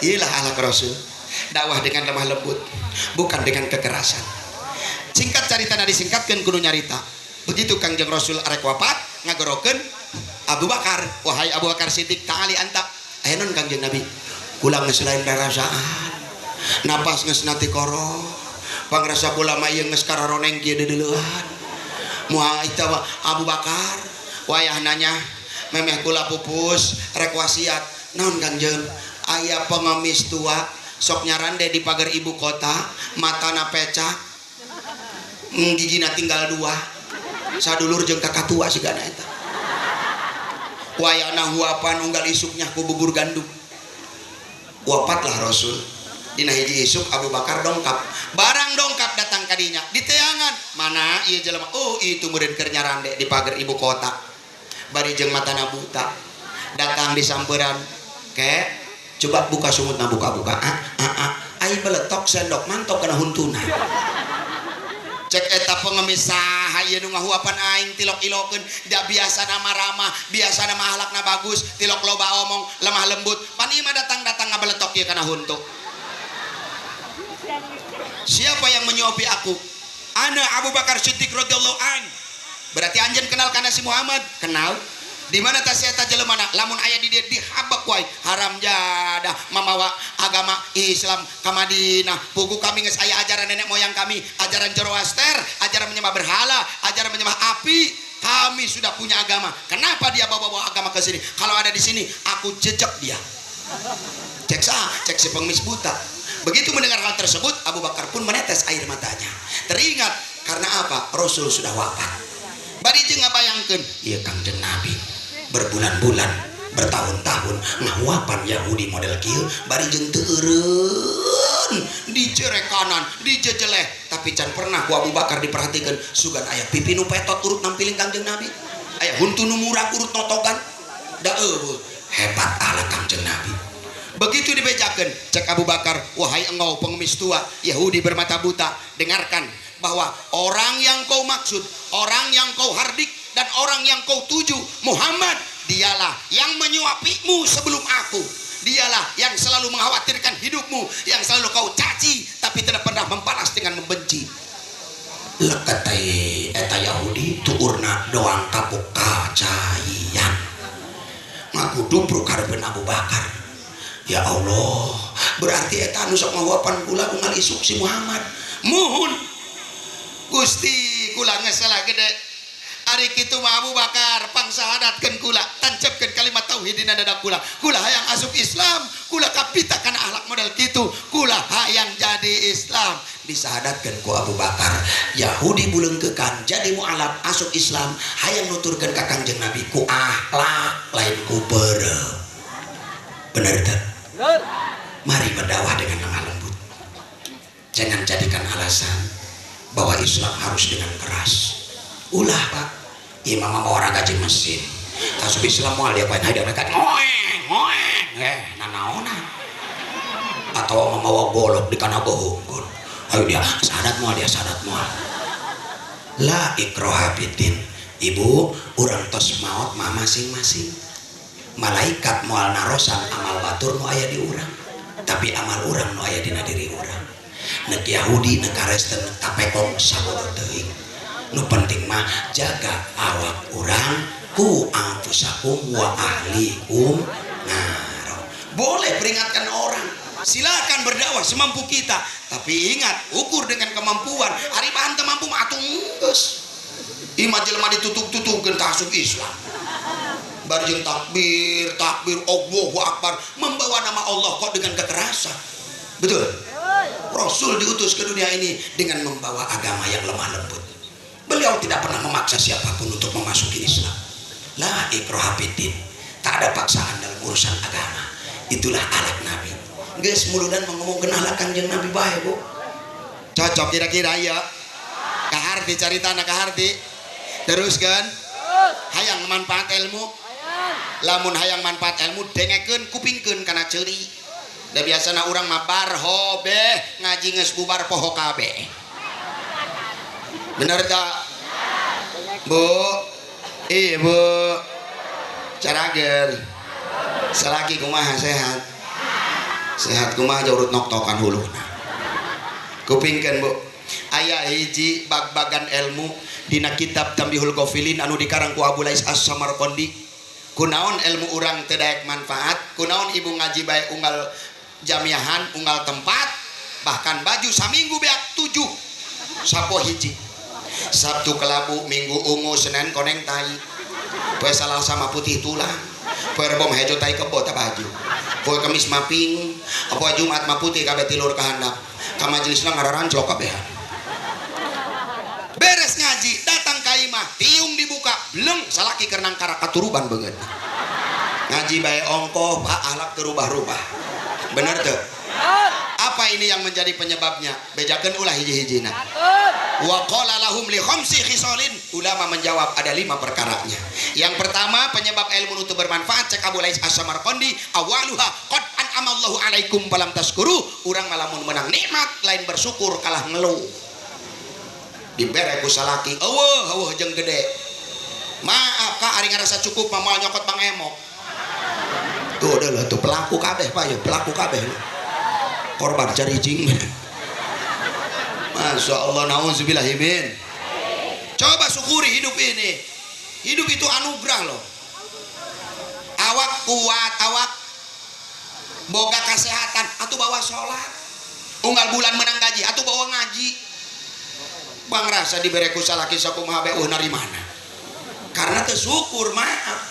inilah akhlak Rasul. Dakwah dengan lemah lembut, bukan dengan kekerasan. Singkat carita, disingkatkan kudu nyarita, begitu Kangjeng Rasul arek wafat ngagorokeun Abu Bakar, "Wahai Abu Bakar Siddiq, ta'ali anta." "Aya naon, Kangjeng Nabi?" "Kula geus lain rarasaan, napas geus nati koro, pangrasa kula mah ieu geus kararoneng kieu deuleuan." Moal itu Abu Bakar wayah nanya, "Memeh kula pupus rek wasiat." "Naon, Kangjeng?" "Aya pengemis tua sok nyarande di pagar ibu kota, matana pecak, gigina tinggal dua, sadulur jeung kakak tua sigana. Eta wayahna huapan unggal isuknya ku bubur gandum." Wafatlah Rasul. Dina hiji isuk Abu Bakar dongkap. Barang dongkap datang kadinya di teangan, mana ieu jelema? Oh, itu meureun keur nyarande di pagar ibu kota bari jeung matana buta. Datang disamperan, "Kek, coba buka sungutna." Buka-buka, ah ah ah, ai beletok sendok mantok kana huntuna. Cek eta pengemis, "Saha ieu nu ngahuapan aing tilok-ilokeun? Da biasa nama ramah, biasa nama akhlakna bagus, tilok loba omong, lemah lembut. Pan ieu mah datang-datang ngabeletok ieu kana huntu. Siapa yang menyuapi aku?" "Ana Abu Bakar Siddiq radhiyallahu an." "Berarti anjeun kenal kana si Muhammad?" "Kenal." "Di mana tas eta jelemana? Lamun aya di dieu dihabek wae. Haram jadah mamawa agama Islam ka Madinah. Puguh kami geus aya ajaran nenek moyang kami, ajaran Zoroaster, ajaran menyembah berhala, ajaran menyembah api. Kami sudah punya agama. Kenapa dia bawa-bawa agama ke sini? Kalau ada di sini, aku jejak dia." Cek sah, cek si pengemis buta. Begitu mendengar hal tersebut, Abu Bakar pun menetes air matanya. Teringat karena apa? Rasul sudah wafat. Bari jeung ngabayangkeun, ieu Kangjeng Nabi berbulan-bulan, bertahun-tahun ngahuapan Yahudi model kieu bari jeung teu eureun, dicerek kanan, dijejeleh, tapi can pernah ku Abu Bakar diperhatikan sugan aya pipi nu petot urut nampiling Kangjeng Nabi, aya huntu nu murag urut notogan. Da eueuh hebat ala Kangjeng Nabi. Begitu dibejakan, cek Abu Bakar, "Wahai engkau pengemis tua, Yahudi bermata buta, dengarkan bahwa orang yang kau maksud, orang yang kau hardik, dan orang yang kau tuju, Muhammad, dialah yang menyuapimu sebelum aku. Dialah yang selalu mengkhawatirkan hidupmu, yang selalu kau caci, tapi tidak pernah membalas dengan membenci." Leketai eta Yahudi tuurna doang kapuk kacaian. Ngaku dubruk hareupeun Abu Bakar. "Ya Allah, berarti eta anu sok ngahuapan kula unggal isuk si Muhammad. Muhun Gusti, kula geus salah gede. Ari kitu mah, Abu Bakar, pangsahadatkeun kula, tancepkeun kalimat tauhid dina dada kula. Kula hayang asup Islam, kula kapita kana akhlak model kitu, kula hayang jadi Islam." Disahadatkeun ku Abu Bakar. Yahudi buleungkeukan jadi mualaf asup Islam, hayang nuturkeun ka Kangjeng Nabi ku akhlak, lain ku peureum. Bener teu? Bener. Mari berdakwah dengan lemah lembut. Jangan jadikan alasan bahwa Islam harus dengan keras. Ulah, Pak. Imam mah orang gaji mesin. Asup Islam moal dia pain hadir mereka ngoeng ngoeng eh nanaonan atau mamawa golok di kana bohongkeun. Ayo dia sadat moal, dia sadat moal. La ikroha fiddin. Ibu, urang tos maot mah masing-masing. Malaikat moal narosan amal batur nu aya di urang, tapi amal urang nu aya dina diri urang. Nek Yahudi, nek Kristen, nek tapekong sabodo teuing. Nu penting mah jaga awak urang, ku anfusakum wa ahlikum naro. Boleh peringatkan orang, silakan berdakwah semampu kita, tapi ingat ukur dengan kemampuan. Ari bahan teu mampu mah atuh geus. Imah jelema ditutup-tutupkeun ka asup Islam. Bari jeung takbir, takbir Allahu Akbar, membawa nama Allah kok dengan kekerasan. Betul? Rasul diutus ke dunia ini dengan membawa agama yang lemah lembut. Beliau tidak pernah memaksa siapapun untuk memasuki Islam. La ikraha fiddin. Tak ada paksaan dalam urusan agama. Itulah akhlak Nabi. Geus muludan ngomongkeun akhlak Kanjeng Nabi bae, Bu. Cocok kira-kira ya. Kaharti caritana kaharti. Terus kan? Hayang manfaat ilmu. Lamun hayang manfaat ilmu dengekeun kupingkeun kana ceuri. Da biasana urang mah barhobe ngaji geus bubar poho kabeh. Bener tak? Bu, Ibu, carager, salaki kumaha sehat, sehat kumaha urut noktokan huluna. Kupingkeun Bu, aya hiji bag-bagan ilmu dina kitab Tambihul Ghafilin anu dikarang ku Abu Lais As-Samarqandi. Kunaon ilmu urang teu daek manfaat, kunaon ibu ngaji bae unggal jamiahan, unggal tempat, bahkan baju saminggu beak 7 sapo hiji. Sabtu kelabu, Minggu ungu, Senin koneng tai, poe Salasa mah putih tulang, poe Rebo mah hejo tai kebo ta baju, poe Kemis mah pink, poe Jumat mah putih kabeh tilur ka handap, ka majelisna ngararanjlok kabehan. Beres ngaji, datang ka imah, tiung dibuka, bleng salaki keur nangkarak katuruban beungeut. Ngaji bae ongkoh, pak akhlak teu rubah-rubah. Bener teu? Apa ini yang menjadi penyebabnya? Bejakeun ulah hiji-hijina. Wa qala lahum li khamsi khisalin. Ulama menjawab ada 5 perkaranya. Yang pertama, penyebab ilmu itu bermanfaat cek Abu Lais As-Samarqandi, awaluha qad an'amallahu alaikum falam tashkuru. Urang malamun menang nikmat lain bersyukur kalah ngeluh. Dibere ku salaki, eueuh eueuh jeung gede. Maaf Kak, ari ngarasa cukup mah moal nyokot Bang Emok. Tuh udah tuh pelaku kabeh Pak ya, pelaku kabeh. Korban cari jing. Masya Allah, na'udzubillahimin. Coba syukuri hidup ini. Hidup itu anugerah loh. Awak kuat, awak boga kesehatan, atau bawa sholat. Unggal bulan menang gaji, atau bawa ngaji. Bang rasa dibere ku salaki sakumaha bae eueuh narimana. Karena teu syukur, maaf.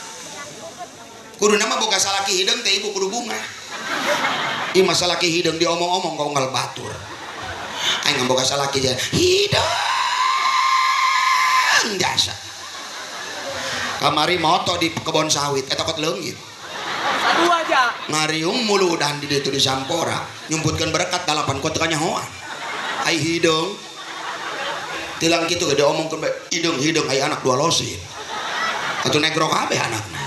Kudu nama boga salaki hideung teh ibu kudu bunga. Ih masalah salaki hideung diomong-omong kau unggal batur. Aing boga salaki je hideung jasa. Kamari moto di kebon sawit eta kot leungit. Satu aja. Ngariung muludan di ditu di Sampora nyumputkeun berkat 8 kot kanyahoan. Ai hideung tilang kitu ge diomongkeun bae hideung hideung ai anak 2 losin. Atuh negro kabeh anakna.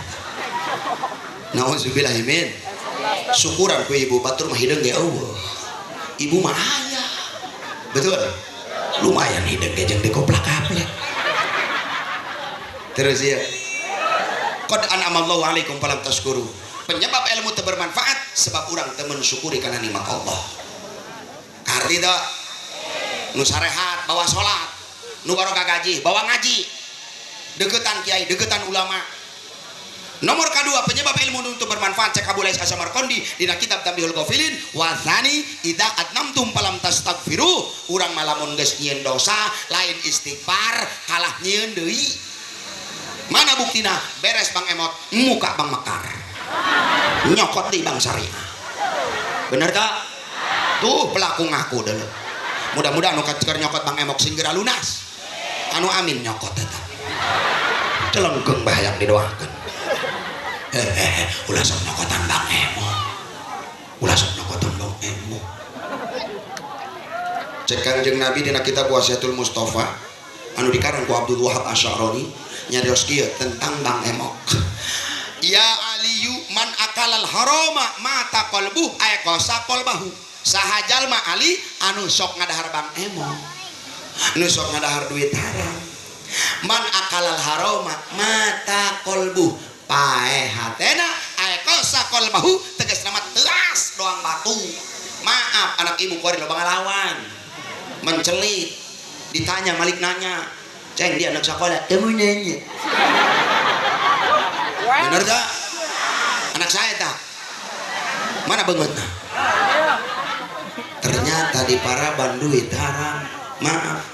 Nauzubillahi min. Syukuran ku ibu batur mah hideung ge eueuh. Ibu mah aya. Betul? Lumayan hideung ge jeung dikoplak-kaplek. Terus ya. Qad an'amallahu alaikum falam tashkuru. Penyebab ilmu teu bermanfaat sebab urang teu mensyukuri kana nikmat Allah. Arti teu? Nu sarehat bawa salat, nu baroga gaji bawa ngaji. Deketan kiai, deketan ulama. Nomor kedua penyebab ilmu untuk bermanfaat cek Abu Lais As-Samarqandi dina kitab Tambihul Ghafilin wa tsani idza adnamtum falam tastaghfiru. Urang malamun geus nyieun dosa lain istighfar kalah nyieun deui. Mana buktina? Beres Bang Emot, muka Bang Mekar. Nyokot di Bang Syariah. Bener tak? Tuh pelaku ngaku dulu. Mudah-mudahan nu keur nyokot Bang Emok sing geura lunas. Anu amin nyokot eta. Celengkeung bae hayang didoakeun. Hehehe, ulah sok nyokotan Bang Emok. Ulah sok nyokotan Bang Emok. Cek Kangjeng Nabi dina kitab Wasiatul Mustafa anu dikarang ku Abdul Wahab Asy-Sya'rani nyarios kieu tentang Bang Emok. Ya Aliyu man akalal harama mata qalbuh ay qasa qalbahu. Saha jalma Ali anu sok ngadahar Bang Emok. Anu sok ngadahar duit haram. Man akalal haroma mata kolbu pae hatena aekosa kolbahu tegas nama teas doang batu. Maaf anak ibu kuari loba ngalawan mencelit ditanya malik nanya ceng dia anak sekolah kamu nanya bener tak anak saya tak mana bangetna ternyata di paraban duit haram. Maaf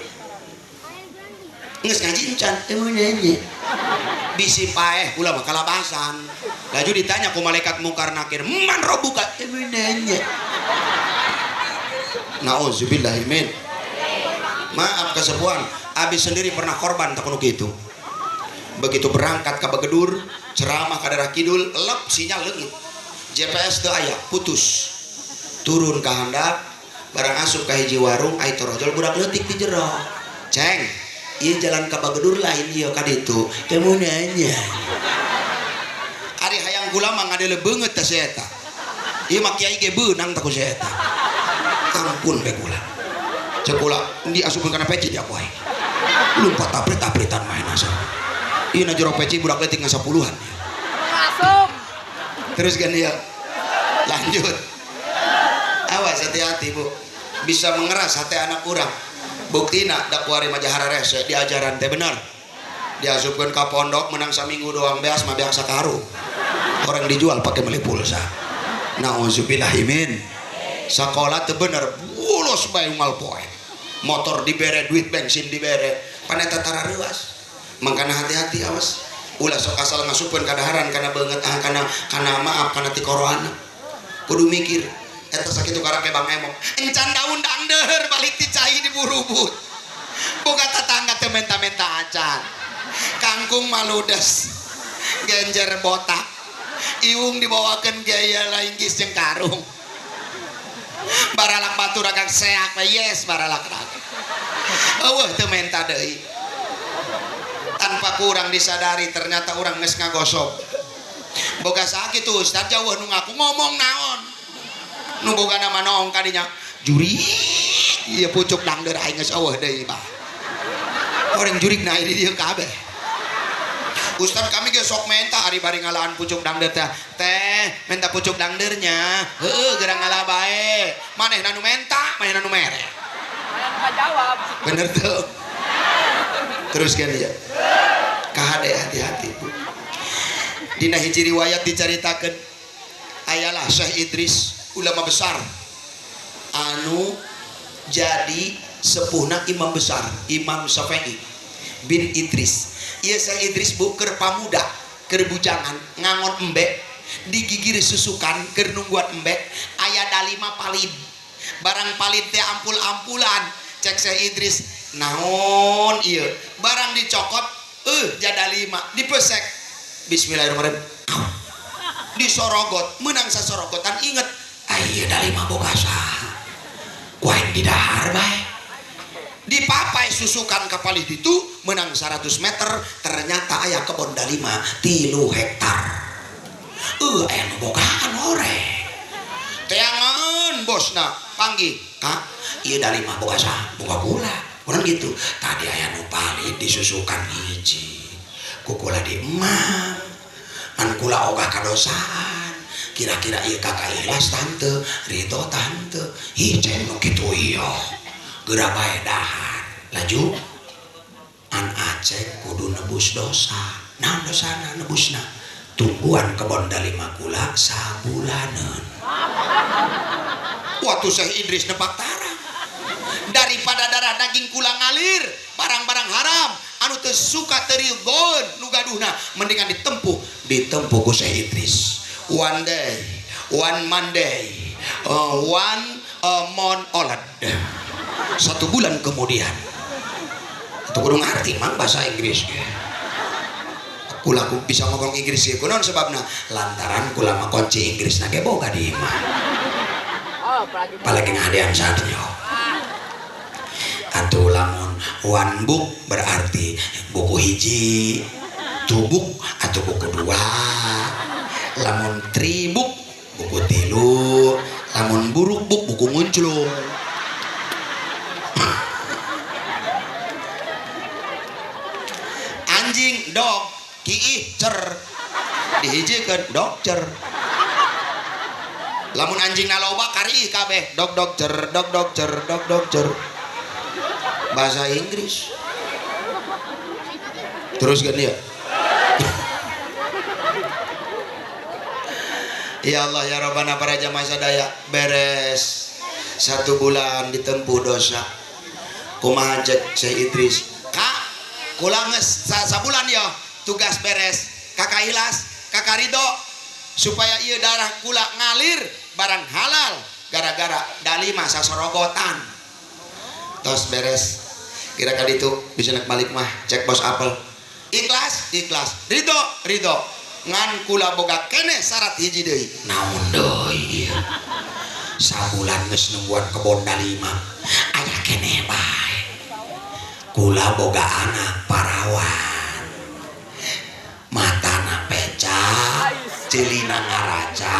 geus ngaji encan teu nyanyi bisi paeh kula mah kalabasan laju ditanya ku malaikat mungkar nakir man robuka teu nanya. Nauzubillahi min. Maaf kesepuan abi sendiri pernah korban tak kuno kitu. Begitu berangkat ka Bagedur ceramah ka daerah kidul lep sinyal leungit GPS teu aya putus turun ka handap barang asup ka hiji warung ai torojol budak leutik di jero ceng ieu jalan ka Bagedur lain ieu ka ditu kamu nanya ari hayang kula mah ngadele beungeut teh si eta ieu mah kiai ge beunang tah ku si eta ampun be kula ceuk kula diasupkeun kana peci di aku aing lumpat taprit-tapritan main asa ieu na jero peci budak leutik ngasapuluhan asup terus kan dia lanjut. Awas hati-hati bu, bisa mengeras hati anak urang. Buktina dakwari majahara rese diajaran teh bener. Diasupkeun ka pondok menang saminggu doang beas mah beak sakaru. Orang dijual pakai beli pulsa. Nauzubillahi min. Sakola teu bener bolos bae unggal poe. Motor dibere, duit bensin dibere, paneta tara reuas. Mangkana hati-hati awas. Ulah sok asal ngasupkeun kadaharan kana beungeut ah kana kana maaf kana tikoroana. Kudu mikir eta sakitu karake Bang Emok encan daun dangdeur balik ti cai diburubut boga tetangga teu menta-menta acan kangkung maludes genjer botak iwung dibawakeun gaya lainggis jeung karung baralak batur agak seak yes baralak ragak eueuh teu menta deui tanpa kurang disadari ternyata urang geus ngagosok boga sakitu ustaz jauh nu ngaku ngomong naon nu boga nama noong kadinya juri ieu pucuk dangdeur aing geus eueuh deui bah orang jurik na di dieu kabeh ustaz kami ge sok menta ari bari ngalaan pucuk dangdeur teh teh menta pucuk dangdeurnya heueuh geura ngalah bae manehna nu menta manehna nu mere jawab bener tuh terus kan ya kahade hati-hati bu dina hiji riwayat dicaritakeun ayalah Syekh Idris ulama besar anu jadi sepuhna imam besar Imam Syafi'i bin Idris. Ieu Syekh Idris bu keur pamuda keur bujangan ngangon embe digigir susukan keur nungguan embe aya dalima palid barang palid teh ampul-ampulan cek Syekh Idris naon ieu barang dicokot jadalima dipesek bismillahirrahmanirrahim disorogot menang sasorogotan inget ayo dalima boga saha ku aing didahar bae dipapai susukan ka palih ditu menang 100 meter ternyata aya kebon dalima 3 hektar aya nu bogaan hore teangan bosna panggih kak ieu dalima boga saha boga kula urang gitu tadi aya nu palih disusukan hiji ku kula di emam an kula ogah kadosaan kira-kira ieu kakak ikhlas tante ridho tante ih ceng nu kitu ieu geura bae dahar laju an aceng kudu nebus dosa naon dosana nebusna tungguan kebon dalima kula sabulaneun waktu Syekh Idris nepak tarang daripada darah daging kula ngalir barang-barang haram anu teu suka teu ridhoeun nu gaduhna mendingan ditempuh ditempuh ku Syekh Idris. One day, one Monday, one month olad. 1 bulan kemudian. Itu kudu ngarti mang bahasa Inggris ge. Kula bisa ngomong Inggris ge kunaon sebabna? Lantaran kula mah kunci Inggris na ge boga di imah. Apalagi ngadean saatnya. Atuh lamun one book berarti buku hiji, two book atau buku dua. Lamun three book buku tilu, lamun buruk book buku ngunclung. Anjing dog kiih cer dihijikeun dokcer. Lamun anjing naloba kariih kabeh dog dog cer dog dog cer dog dog cer. Bahasa Inggris. Terus kan ya? Ya Allah ya Rabbana para jamaah sadaya beres 1 bulan ditempuh dosa. Kumaha cek Syekh Idris? Kak, kula geus sabulan ya tugas beres. Kakak ikhlas, kakak ridho supaya ieu darah kula ngalir barang halal gara-gara dalima sasorogotan. Tos beres. Kira ka ditu bisa nek balik mah cek bos apel. Ikhlas, ikhlas. Ridho, ridho. Ngan kula boga keneh syarat hiji deui. Naon deui ieu? Sabulan geus nungguan kebon dalima. Aya keneh bae. Kula boga anak parawan. Matana pecak, ceulina ngaraca,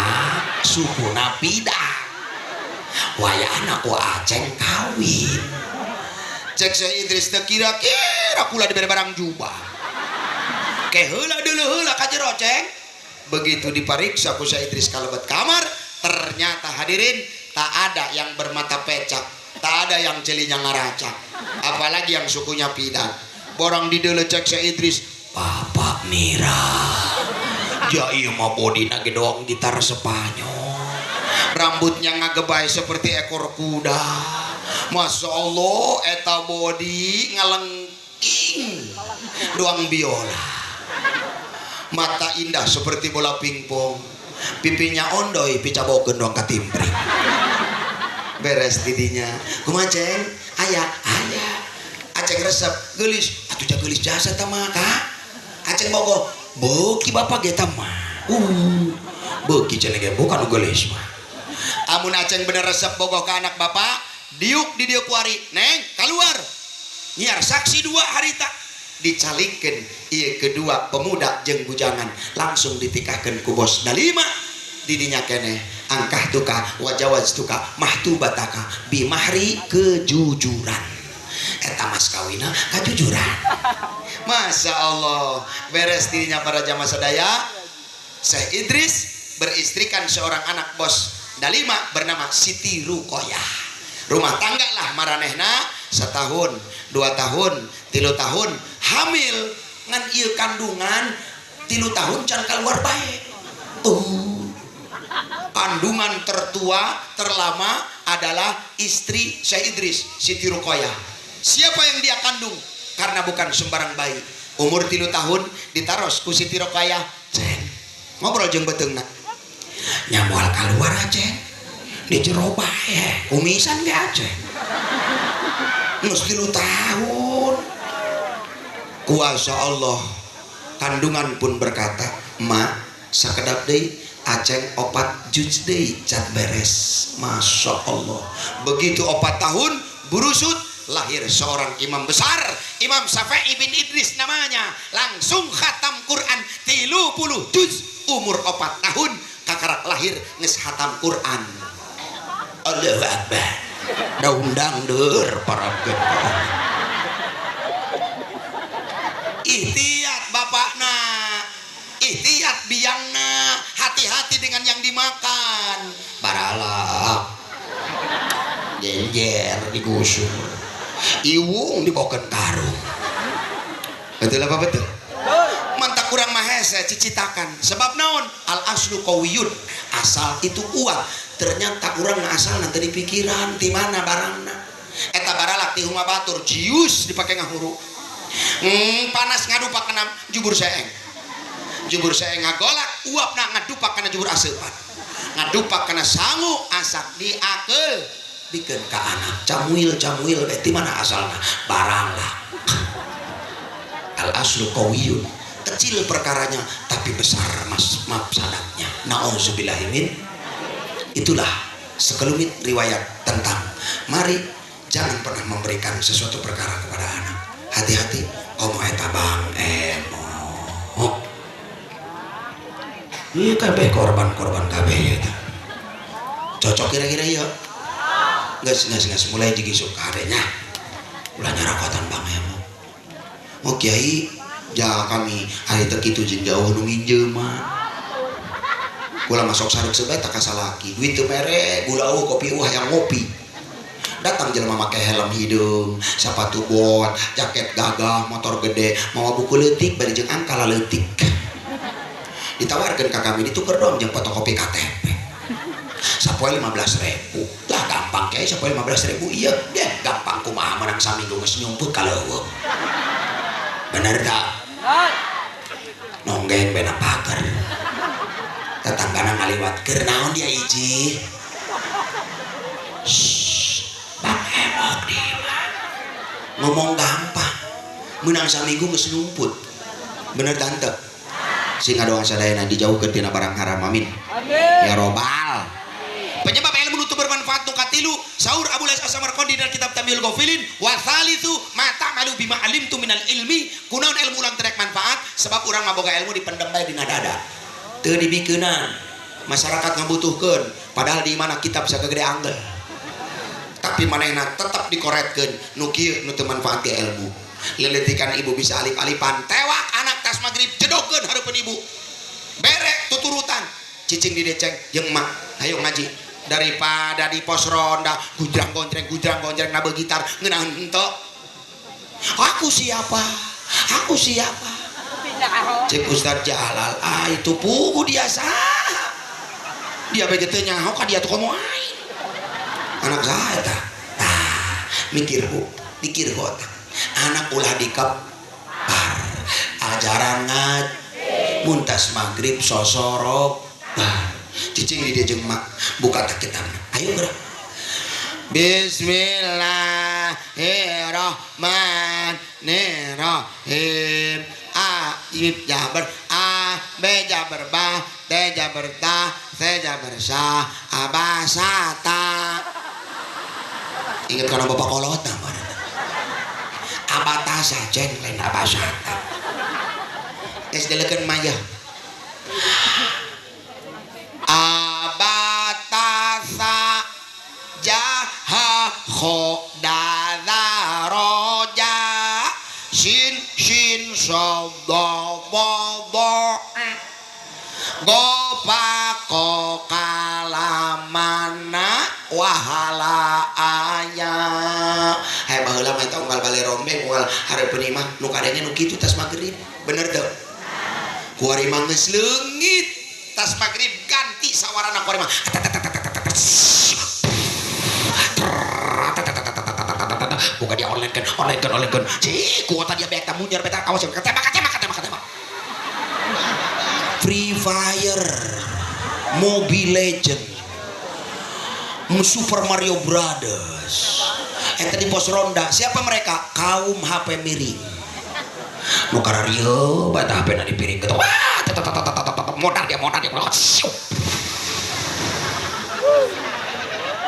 sukuna pidak. Wayahna ku Aceng kawin. Cek Syekh Idris teu kira-kira kula dibere barang jubah. Ke heula deuleu heula ka jero ceng. Begitu dipariksa ku Syekh Idris kalebet kamar, ternyata hadirin tak ada yang bermata pecak, tak ada yang celinya ngaracak, apalagi yang sukunya pidak. Borong dideuleu cek Syekh Idris, Bapak Mira. Ja ieu mah bodina ge doang gitar Spanyol. Rambutnya ngagebay seperti ekor kuda. Masya Allah, eta bodi ngalengking doang biola. Mata indah seperti bola pingpong, pipinya ondoy picabokeun doang katimpring. Beres didinya. Kumaha ceng? Aya, aya. Aceng resep, geulis. Atuh ja geulis jasa tah mah, Kak. Aceng bogoh. Beuki bapak ge tah mah. Beuki cenah ge bukan nu geulis mah. Amun Aceng bener resep bogoh ka anak bapak, diuk di dieu kuari. Neng, keluar. Nyiar saksi 2 harita. Dicalikeun ieu kedua pemuda jeung bujangan langsung ditikahkeun ku bos dalima didinya keneh angkah tuka wajawaz tuka mahtubataka bimahri kejujuran eta mas kawina kajujuran. Masya Allah beres dirinya para jamaah sadaya. Syekh Idris beristrikan seorang anak bos dalima bernama Siti Ruqoyah. Rumah tangga lah maranehna setahun, 2 tahun, 3 tahun hamil ngan ieu kandungan 3 tahun can keluar bae. Kandungan tertua terlama adalah istri Syekh Idris, Siti Ruqoyah. Siapa yang dia kandung? Karena bukan sembarang bayi. Umur 3 tahun ditaros ku Siti Ruqoyah, ceng ngobrol jeung beuteungna. Nya moal kaluar Aceng. Di jero bae, kumisan ge Aceng. Geus 3 tahun. Kuasa Allah, kandungan pun berkata, "Ma, sakedap deui Aceng 4 juz deui cat beres." Masya Allah. Begitu 4 tahun burusut lahir seorang imam besar, Imam Syafi'i bin Idris namanya. Langsung khatam Quran 30 juz umur 4 tahun kakarak lahir geus khatam Quran. Allahu Akbar. Daundang deur para gembala. Ihtiyat bapakna, ihtiyat biangna, hati-hati dengan yang dimakan. Baralak, genjer digusur, iwung dibawakan karung. Betul apa betul? Mantap kurang mahese cicitakan. Sebab naon? Al aslu qawiyun. Asal itu kuat. Ternyata kurang asal nanti di pikiran di mana barangna. Eta baralak ti huma batur jius dipake ngahuru. Panas ngadupak kana jubur seeng. Jubur seeng ngagolak uapna ngadupak kana jubur aseupan. Ngadupak kana sangu asak diakeul bikeun ka anak. Camuil-camuil bae ti mana asalna? Baralak. Al aslu qawiyun. Kecil perkaranya tapi besar mas mafsadatnya. Nauzubillahi min. Itulah sekelumit riwayat tentang mari jangan pernah memberikan sesuatu perkara kepada anak. Hati-hati komo eta bang emo. Ieu kabeh korban-korban kabeh eta. Cocok kira-kira ieu? Geus geus geus mulai digisuk kadenya. Ulah nyarakotan bang emo. Oh kiai Ja kami ari teu kitu jeung jauh nu nginjeuman. Kula masuk sarek sebae tak kasalaki. Duit teu mere, gula eueuh, kopi eueuh hayang ngopi. Datang jelema make helm hideung, sepatu bot, jaket gagah, motor gede, mawa buku leutik bari jeung angka leutik. Ditawarkeun ka kami dituker dong jeung fotokopi KTP. Sapoe 15.000. Lah gampang kiai sapoe 15.000 ieu. Deh gampang kumaha menang saminggu geus nyumput ka leuweung. Bener tak? Nonggeng bena pager. Tetanggana ngaliwat keur naon dia hiji. Shh, bang emok di imah. Ngomong gampang. Menang saminggu geus nyumput. Bener tante? Sing ngadoan sadayana dijauhkeun tina barang haram amin. Amin. Ya robbal. Penyebab ilmu nu bermanfaat nu katilu saur Abu Lais As-Samarqandi dalam kitab Tamyil Ghafilin wa thalithu ma ta'malu bima alimtu minal ilmi kunaon ilmu urang terek manfaat sebab urang mah boga ilmu dipendem bae dina dada. Teu dibikeunan. Masyarakat ngabutuhkeun padahal di mana kitab sagede anggel. Tapi manehna tetep dikoretkeun nu kieu nu teu manfaat ge ilmu. Leletikan ibu bisa alip-alipan tewak anak tas maghrib jedokeun hareupeun ibu berek tuturutan cicing di deceng jeung emak hayo ngaji daripada di pos ronda gujrang gonjreng nabe gitar ngeunaheun henteu aku siapa cek Ustaz Jalal ah itu pugu dia saha dia bege teu nyaho ka dia tuh komo aing anak saya tah tah mikir bu pikir ku otak anak ulah dikepar ajaran ngaj muntas maghrib sosorok bah cicing di dia jeung mak buka tak kitabna ayo gerak Bismillahirrahmanirrahim A I jabar A B jabar ba T jabar ta C jabar sa abasata ingat kana bapak kolot mah abatasa ceng lain abasata geus delekeun maya abatasa jaha khodada roja shin shin so do bo bo gopa ko kalamana wahala aya. Hai baheula mah eta unggal bale rombeng unggal hareupeun imah nu kadenge nu kitu tas magrib. Bener teu? Kuari mah geus leungit tas magrib ganti sawarana kuari mah. Buka dia online kan. Cih, kuota dia beta munyer beta awas tembak. Free Fire, Mobile Legend, Super Mario Brothers. Eta di pos ronda, siapa mereka? Kaum HP miring. Nu kararieu bae tah HP na dipiring gitu. Wah, modal dia.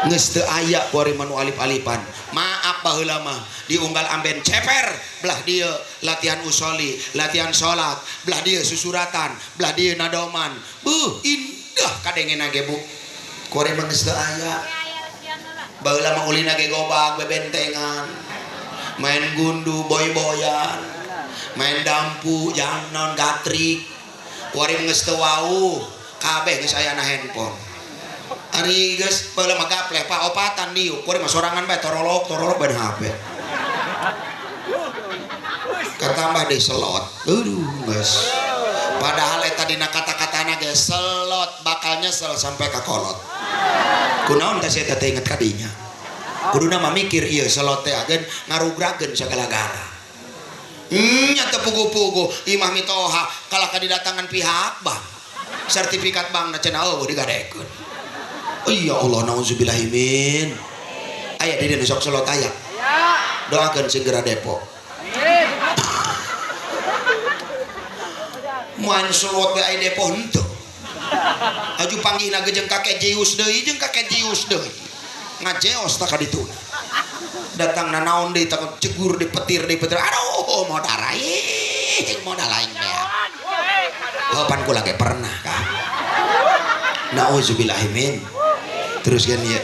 Geus teu aya kuari mah nu alip-alipan. Maaf baheula mah diunggal amben ceper belah dieu latihan usoli, latihan salat, belah dieu susuratan, belah dieu nadoman. Beuh, indah kadengena ge bu. Kuari mah geus teu aya. Baheula mah ulina ge gobak bebentengan. Main gundu boy-boyan. Main dampu, jangnon, gatrik. Kuari mah geus teu wauh, kabeh geus aya na handphone. Ari geus baheula mah gapleh pa opatan diuk kuari mah sorangan bae torolok bae HP. Katambah deui selot. Aduh geus. Padahal eta dina kata-katana ge selot bakal nyesel sampai ka kolot. Kunaon teh sia teh inget ka dinya. Kuduna mah mikir ieu selot teh ageun ngarugrageun sagala-gala. Nya teu puguh-puguh imah mitoha kalah ka didatangan pihak bank. Sertifikat bankna cenah eueuh digadekeun. Ya Allah nauzubillahi min. Aya di dieu sok selot aya. Doakeun segera depo. Main selot we aya depo henteu. Aju panggihna ge jeung kakek Zeus deui jeung kakek Zeus deui. Ngajeos tah ka dituna. Datangna naon deui tah cegur di petir. Aduh modal aing, modal aing mah. Heupan kula ge pernah kan. Nauzubillahi min. Terus kan ya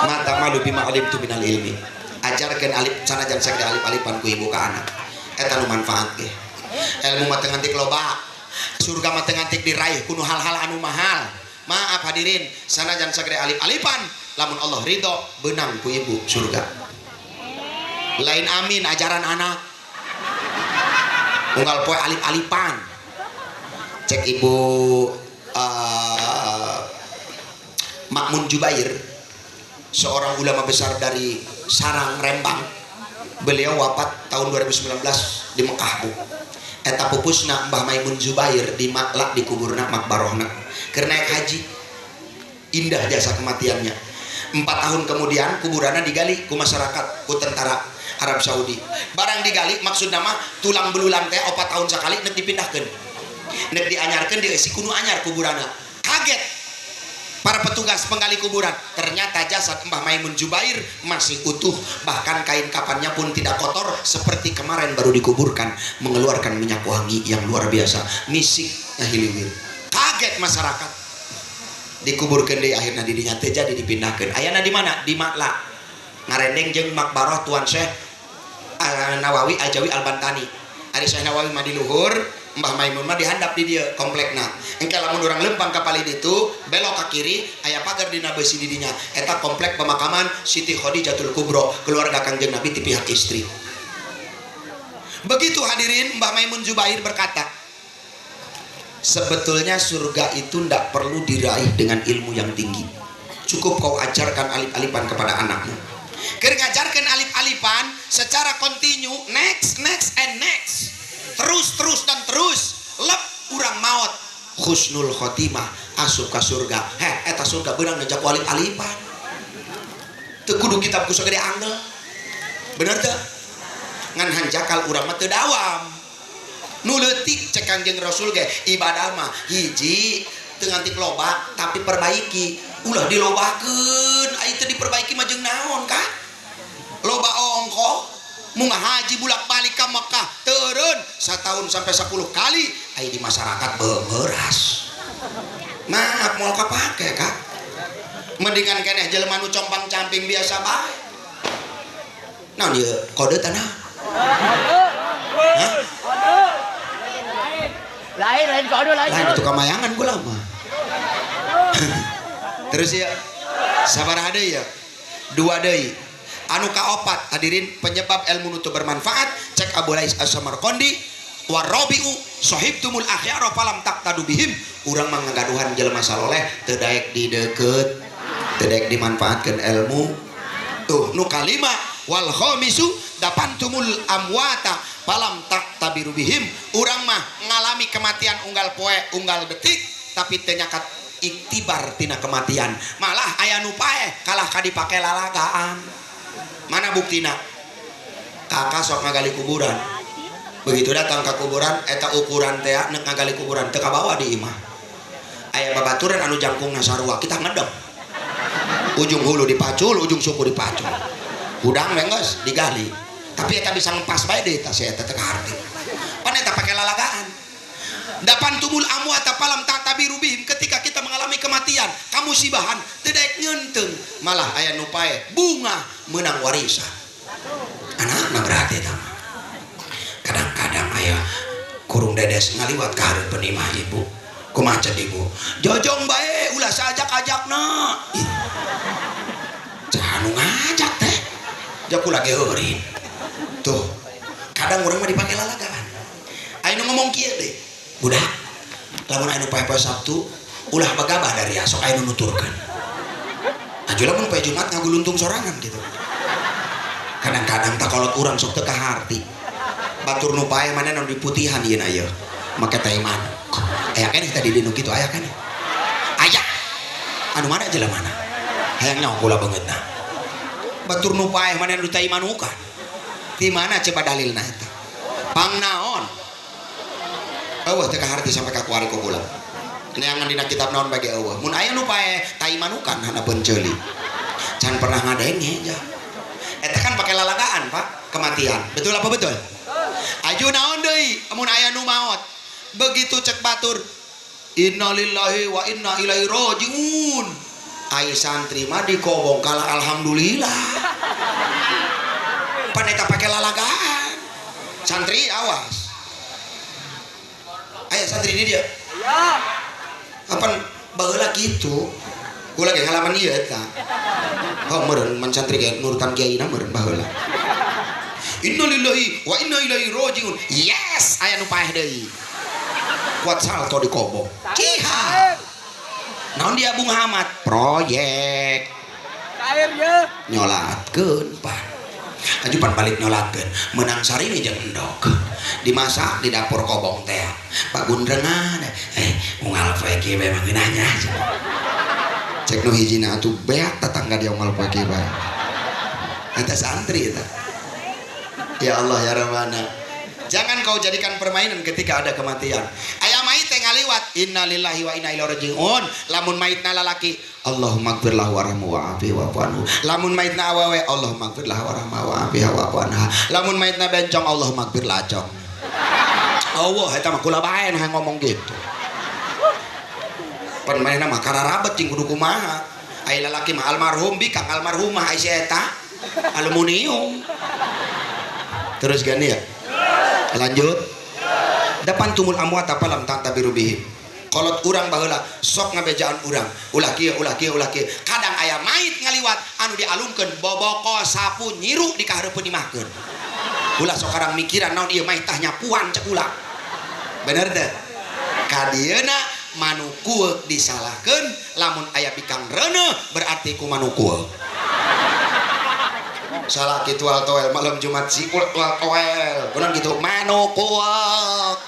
mata malu bima alimtu minal ilmi. Ajarkeun alif sanajan sagede alif-alifan ku ibu ka anak. Eta nu manfaat ge. Ilmu mah teu ngantik loba, surga mah teu ngantik diraih kuno hal-hal anu mahal. Maaf hadirin, sanajan sagede alip-alipan, lamun Allah ridho, benang ku ibu surga. Lain amin ajaran anak unggal poe alip-alipan. Cek ibu Makmun Jubair, seorang ulama besar dari Sarang Rembang, beliau wafat tahun 2019 di Mekah, Bu. Eta pupusna Mbah Maimun Zubair di Maklak, di kuburna makbarohna keur naik haji. Indah jasa kematiannya. 4 tahun kemudian kuburannya digali ku masyarakat, ku tentara Arab Saudi. Barang digali, maksud nama tulang belulang teh 4 tahun sekali nek dipindahkan, nek dianyarkan, dieusi ku nu anyar kuburanna. Kaget para petugas penggali kuburan, ternyata jasad Mbah Maimun Jubair masih utuh, bahkan kain kapannya pun tidak kotor, seperti kemarin baru dikuburkan, mengeluarkan minyak wangi yang luar biasa, misik ngahiliwir. Kaget masyarakat. Dikuburkan di akhirnya didinya teh jadi dipindahkan. Ayana di mana? Di Makla, ngarendeng jeung makbaroh Tuan Syekh Nawawi Al-Jawi Al-Bantani. Ari Syekh Nawawi mah di luhur, Mbah Maimun mah dihandap di dieu komplekna. Engke lamun urang lempang ka palih ditu, belok ke kiri, aya pagar dina besi di dinya. Eta komplek pemakaman Siti Khadijatul Kubro, keluarga Kangjeng Nabi ti pihak istri. Begitu hadirin, Mbah Maimun Zubair berkata, sebetulnya surga itu tidak perlu diraih dengan ilmu yang tinggi. Cukup kau ajarkan alip-alipan kepada anakmu. Keur ngajarkeun alip-alipan secara kontinu, next, next, and next. Terus, terus, dan terus. Lep urang maut. Husnul khotimah, asup ka surga. Heh, eta surga beunang ngejak alip-alipan. Teu kudu kitab ku sagede anggel. Bener teu? Ngan hanjakal urang mah teu dawam. Nu leutik cek Kangjeng Rasul ge ibadah mah hiji, teu ngantik loba tapi perbaiki. Ulah dilobakeun, ai teu diperbaiki mah jeung naon kah? Loba ongko mun haji bulak-balik ka Mekah turun setahun sampai 10 kali, ai di masyarakat beberas. Maaf, moal kapake kak. Mendingan keneh jelema nu compang-camping biasa bae. Naon ieu kode tanah? Hah? Lain, lain kode, lain. Lain itu kamayangan gua lama. Terus ya, sabar deui ya. Dua deui. Anu kaopat hadirin, penyebab ilmu nu teu bermanfaat, cek Abu Lais As-Samarqandi, warabi'u sahibtumul akhyara falam taqtadu bihim. Urang mah ngagaduhan jelema saloleh, teu daek di deukeut, teu daek dimanfaatkeun ilmu. Tuh nu kalima, wal khamisu dapantumul amwata falam taqtabiru bihim. Urang mah ngalami kematian unggal poe, unggal detik, tapi teu nyakat iktibar tina kematian. Malah aya nu paeh kalah ka dipake lalagaan. Mana buktina? Kakak sok ngagali kuburan. Begitu datang ke kuburan, eta ukuran teh nek ngagali kuburan teu kabawa di imah. Aya babaturan anu jangkungna sarua, kita ngedem. Ujung hulu dipacul, ujung suku dipacul. Hudang we geus digali. Tapi eta bisa ngempas bae deui tas eta teu kaharti. Pan eta pake lalagaan. Dapantumul amwata falam ta'tabiru bihim, ketika kita mengalami kematian, kamusibahan, teu daek nyeunteung, malah aya nu paeh bunga meunang warisan. Anakna berarti eta mah. Kadang-kadang aya kurung dedes ngaliwat ka hareupeun imah ibu. Kumaha cek ibu? Jojong bae ulah saajak-ajakna. Ih. Saha nu ngajak teh? Jak kula ge heurin. Tuh, kadang urang mah dipake lalagaan. Aya nu ngomong kieu deh. Budak, lamun aya nu poe-poe Sabtu ulah bagabah dari sok aya nu nuturkeun. Aju lamun poe Jumat ngaguluntung sorangan gitu. Kadang-kadang takolot urang sok teu kaharti. Batur nu pae mana nu diputihan ieu na ieu. Make teh manuk. Aya keneh tadi di nu kitu, aya keneh. Aya. Anu mana jelema mana? Hayang nyaho kula beungeutna. Batur nu paeh mana nu tai manukan. Di mana coba dalilna eta? Pang naon? Eueuh teu kaharti sampai ka kuari ku kula. Neangan dina kitab naon bagi eueuh. Mun aya nu paeh tai manukan handapeun ceuli. Can pernah ngadenge ja. Eta kan pake lalagaan, Pak, kematian. Betul apa betul? Aju naon deui mun aya nu maot. Begitu cek batur, innalillahi wa inna ilaihi rajiun. Ai santri mah dikobong kalah alhamdulillah. Pan eta pake lalagaan. Santri awas. Aya santri di dia. Aya. Apan baheula kitu. Kula ge ngalaman ieu eta. Oh meureun man santri ge nurutan kiaina meureun baheula. Innalillahi wa inna ilaihi rajiun. Yes, aya nu paeh deui. Kuat salto di kobong. Kiha. Naon dia Bung Hamad? Proyek. Cair ye. Nyolatkeun pan. Aju pan balik nyolatkeun. Menang sarimi jeung endog. Dimasak di dapur kobong teh. Pagundrengan unggal poe kieu bae mah ngeunahnya. Cek nu hijina atuh beak tetangga dia unggal poe kieu bae. Eta santri eta. Ya Allah ya Rabbana. Jangan kau jadikan permainan ketika ada kematian. Aya mait teh ngaliwat innalillahi wa inna ilaihi rajiun. Lamun maitna lalaki Allahumma gfir lahu warhamhu wa'afi wa'fu anhu. Lamun maitna awewe Allahumma gfir lahu warhamhu wa'afi wa'fu anha. Lamun maitna bencong Allahumma gfir lacong. Allah eta mah kula bae nu ngomong gitu. Pan manehna mah kararabet jeung kudu kumaha. Aya lalaki mah almarhum bikang almarhumah ai si eta aluminium. Terus gani ya? Lanjut. Dapan tumul amwata falam ta'tabiru bihim. Kolot urang baheula sok ngabejaan urang. Ulah kieu, ulah kieu, ulah kieu. Kadang aya mait ngaliwat anu dialungkeun boboko sapu nyiru di kahareupeun imahkeun. Ulah sok karang mikiran naon ieu mait tah nyapuan cek ulah. Bener teh? Kadieuna manukueuk disalahkeun lamun aya bikang reuneuh berarti ku manukueuk. Salah kitu al toel malam Jumat si ul toel. Kunaon kitu manukueuk.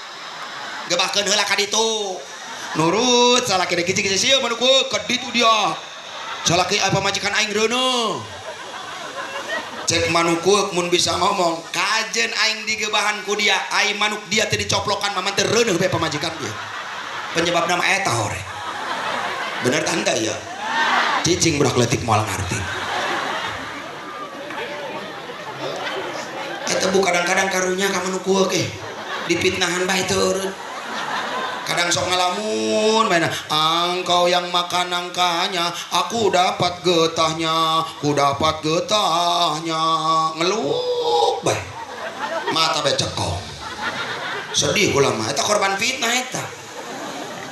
Gebahkeun heula ka ditu. Nurut salah kene kici-kici sieu manukueuk ka ditu dia. Salah ki apa majikan aing reuneuh. Cek manukueuk mun bisa ngomong, kajen aing digebahan ku dia, aing manuk dia teh dicoplokan mah teh reuneuh bae pamajikan dia. Penyebab nama eta hore. Bener tanda ya? Cicing budak leutik moal ngarti. Eta bu kadang-kadang karunya ka manukueuk dipitnahan bae teu eureun. Kadang sok ngalamun mainan, engkau yang makan nangkanya, aku dapat getahnya, ku dapat getahnya, ngeluh bae. Mata bae cekong. Sedih kula mah, eta korban fitnah eta.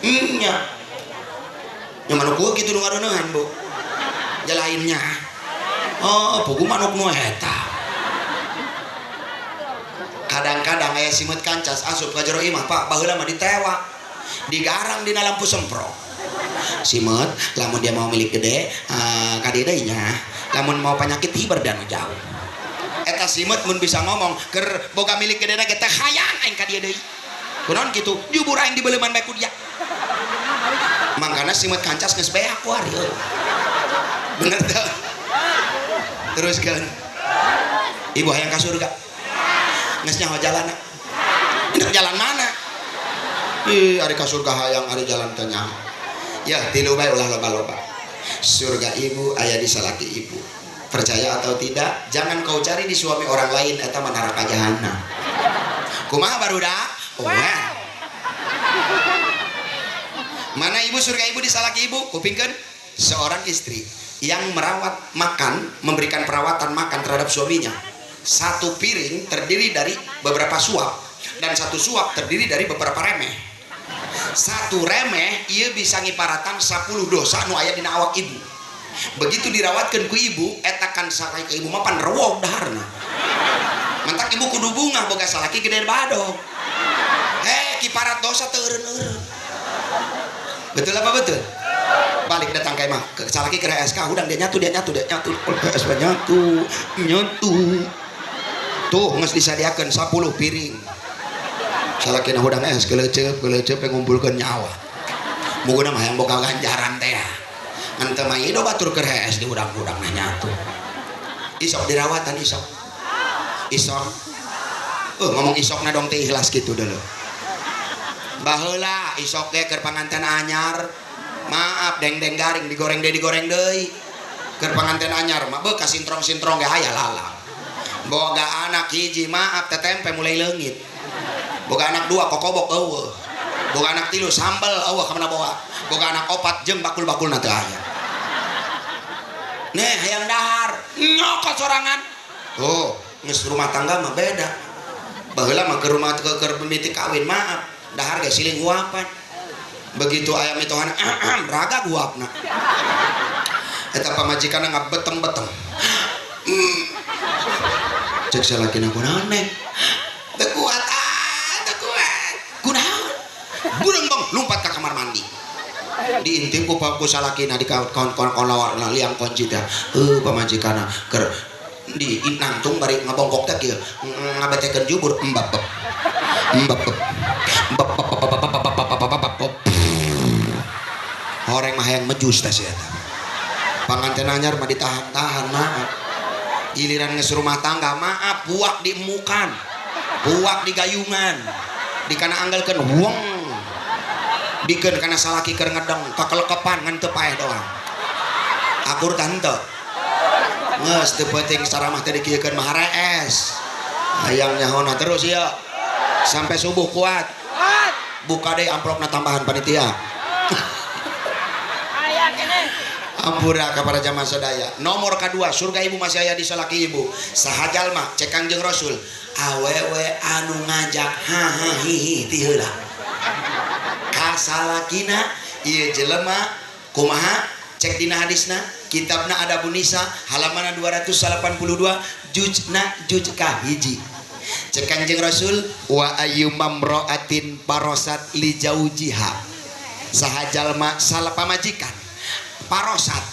Nya. Nya manuk gua kitu nu ngareuneuhan, Bu. Jalainnya. Oh, pugu manuk nu eta. Kadang-kadang aya simeut kancas asup ka jero imah, Pak, baheula mah ditewak. Digarang dina lampu semprot. Simeut lamun dia mau milik gede, ka dieu deui nya. Lamun mau penyakit hiber dan jauh. Eta simeut mun bisa ngomong keur boga milik gedena ge teh hayang aing ka dieu deui. Kunaon kitu? Jubur aing dibeuleman bae ku dia. Mangkana simeut kancas geus beak ku ari euy. Bener teu? Terus kan. Ibu hayang ka surga. Geus nyaho jalanna. Indek jalan mana? Ih, ari ka surga hayang ari jalan teh nyaho. Ya, tilu bae ulah loba-loba. Surga ibu aya di salaki ibu. Percaya atau tidak, jangan kau cari di suami orang lain eta mah neraka jahanam. Kumaha barudak? Wah. Mana ibu surga ibu di salaki ibu? Kupingkeun seorang istri yang merawat makan, memberikan perawatan makan terhadap suaminya. Satu piring terdiri dari beberapa suap dan satu suap terdiri dari beberapa remeh. Satu remeh ieu bisa ngiparatan 10 dosa nu aya dina awak ibu. Begitu dirawatkeun ku ibu, eta kan salaki ka ibu mah pan rewog daharna. Mantak ibu kudu bungah boga salaki gede badog. Kiparat dosa teu eureun-eureun. Betul apa betul? Balik datang ka imah, ke salaki ke SK, hudang dia nyatu, dia nyatu, dia nyatu, SK nyatu, nyatu. Tuh geus disadiakeun 10 piring. Salakina hudang es keleuceup, keleuceup ngumpulkeun nyawa. Muguna mah hayang boga ganjaran teh. Ngan teu mah ieu batur keur hees di hudang-hudang nah nyatu. Isok dirawatan isok. Isok. Ngomong isokna dong teh ikhlas kitu deuleu. Baheula isok ge keur panganten anyar. Maaf deng-deng garing digoreng deui digoreng deui. Keur panganten anyar mah beuh ka sintrong-sintrong ge aya lala. Boga anak hiji maaf teh tempe mulai leungit. Boga anak dua kokobok eueuh. Boga anak tilu sambel eueuh ka mana boga. Boga anak opat jeung bakul-bakulna teu aya. Neh hayang dahar nyokot sorangan. Oh, geus rumah tangga mah beda. Baheula mah ke rumah ke mimiti kawin maaf. Dahar ge siling huapan. Begitu aya mitohana raga huapna. Eta pamajikanna ngabeteng-beteng. Cek salakina kunaon neng? Teu kuat ah, teu kuat. Kunaon? Burung bang lompat ka kamar mandi. Diintip ku salakina di kon liang kunci teh. Pamajikanna keur di nangtung bari ngabongkok teh kieu ngabetekeun jubur embab. Embab. Embab. Horeng mah hayang mejus teh si eta. Panganten anyar mah ditahan-tahan maaf. Giliran geus rumah tangga maaf buak diemukan. Buak digayungan. Dikana anggelkeun weng. Bikeun kana salaki keur ngedeng kakelekepan ngan teu paeh doang. Akur tah henteu? Geus teu penting saramah teh dikieukeun mah harees. Hayang nyahona terus ieu. Sampai subuh kuat. Buka deui amplopna tambahan panitia. Aya keneh. Ampura ka para jamaah sadaya. Nomor kadua, surga ibu masih aya di salaki ibu. Saha jalma cek Kangjeng Rasul, awewe anu ngajak ha ha hi hi ti heula. Ka salakina ieu jelema kumaha cek dina hadisna, kitabna Adabun Nisa halaman 282 juzna juz kahiji. Cek Kangjeng Rasul wa ayyumamra'atin parosat li jaujiha. Saha jalma salah pamajikan parosat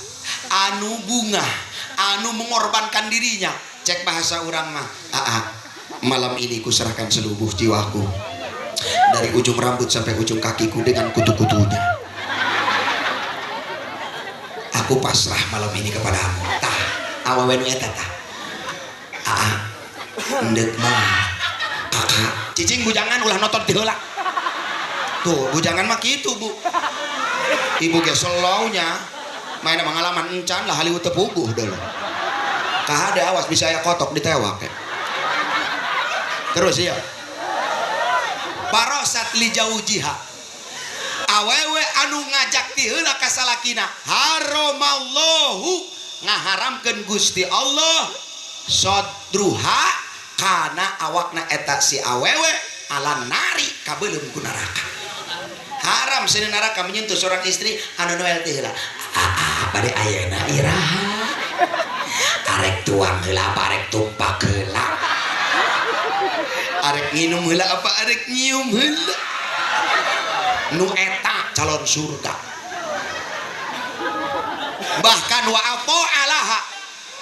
anu bunga anu mengorbankan dirinya, cek bahasa urang mah aa malam ini kuserahkan seluruh jiwaku dari ujung rambut sampai ujung kakiku dengan kutu-kutunya, aku pasrah malam ini kepadamu. Tah awewe nu eta tah aa endek mah kakak cicing bujangan ulah nonton ti heula. Tuh bujangan mah kitu bu, ibu ge selaunya main pengalaman encan lah Hollywood tepuguh dulu. Kahade awas bisa aya kotok ditewak ya. Terus iya. Parosat li jaujiha. Awewe anu ngajak ti heula ka salakina, haramallahu ngaharamkeun Gusti Allah sodruha kana awakna eta si awewe ala nari kabeuleum ku neraka. Haram sini neraka menyentuh seorang istri anu noel ti heula. Aa bade ayeuna iraha. Arek tuang heula apa arek tumpak heula. Arek nginum heula apa arek nyium heula. Nu eta calon surga. Bahkan wa apo alaha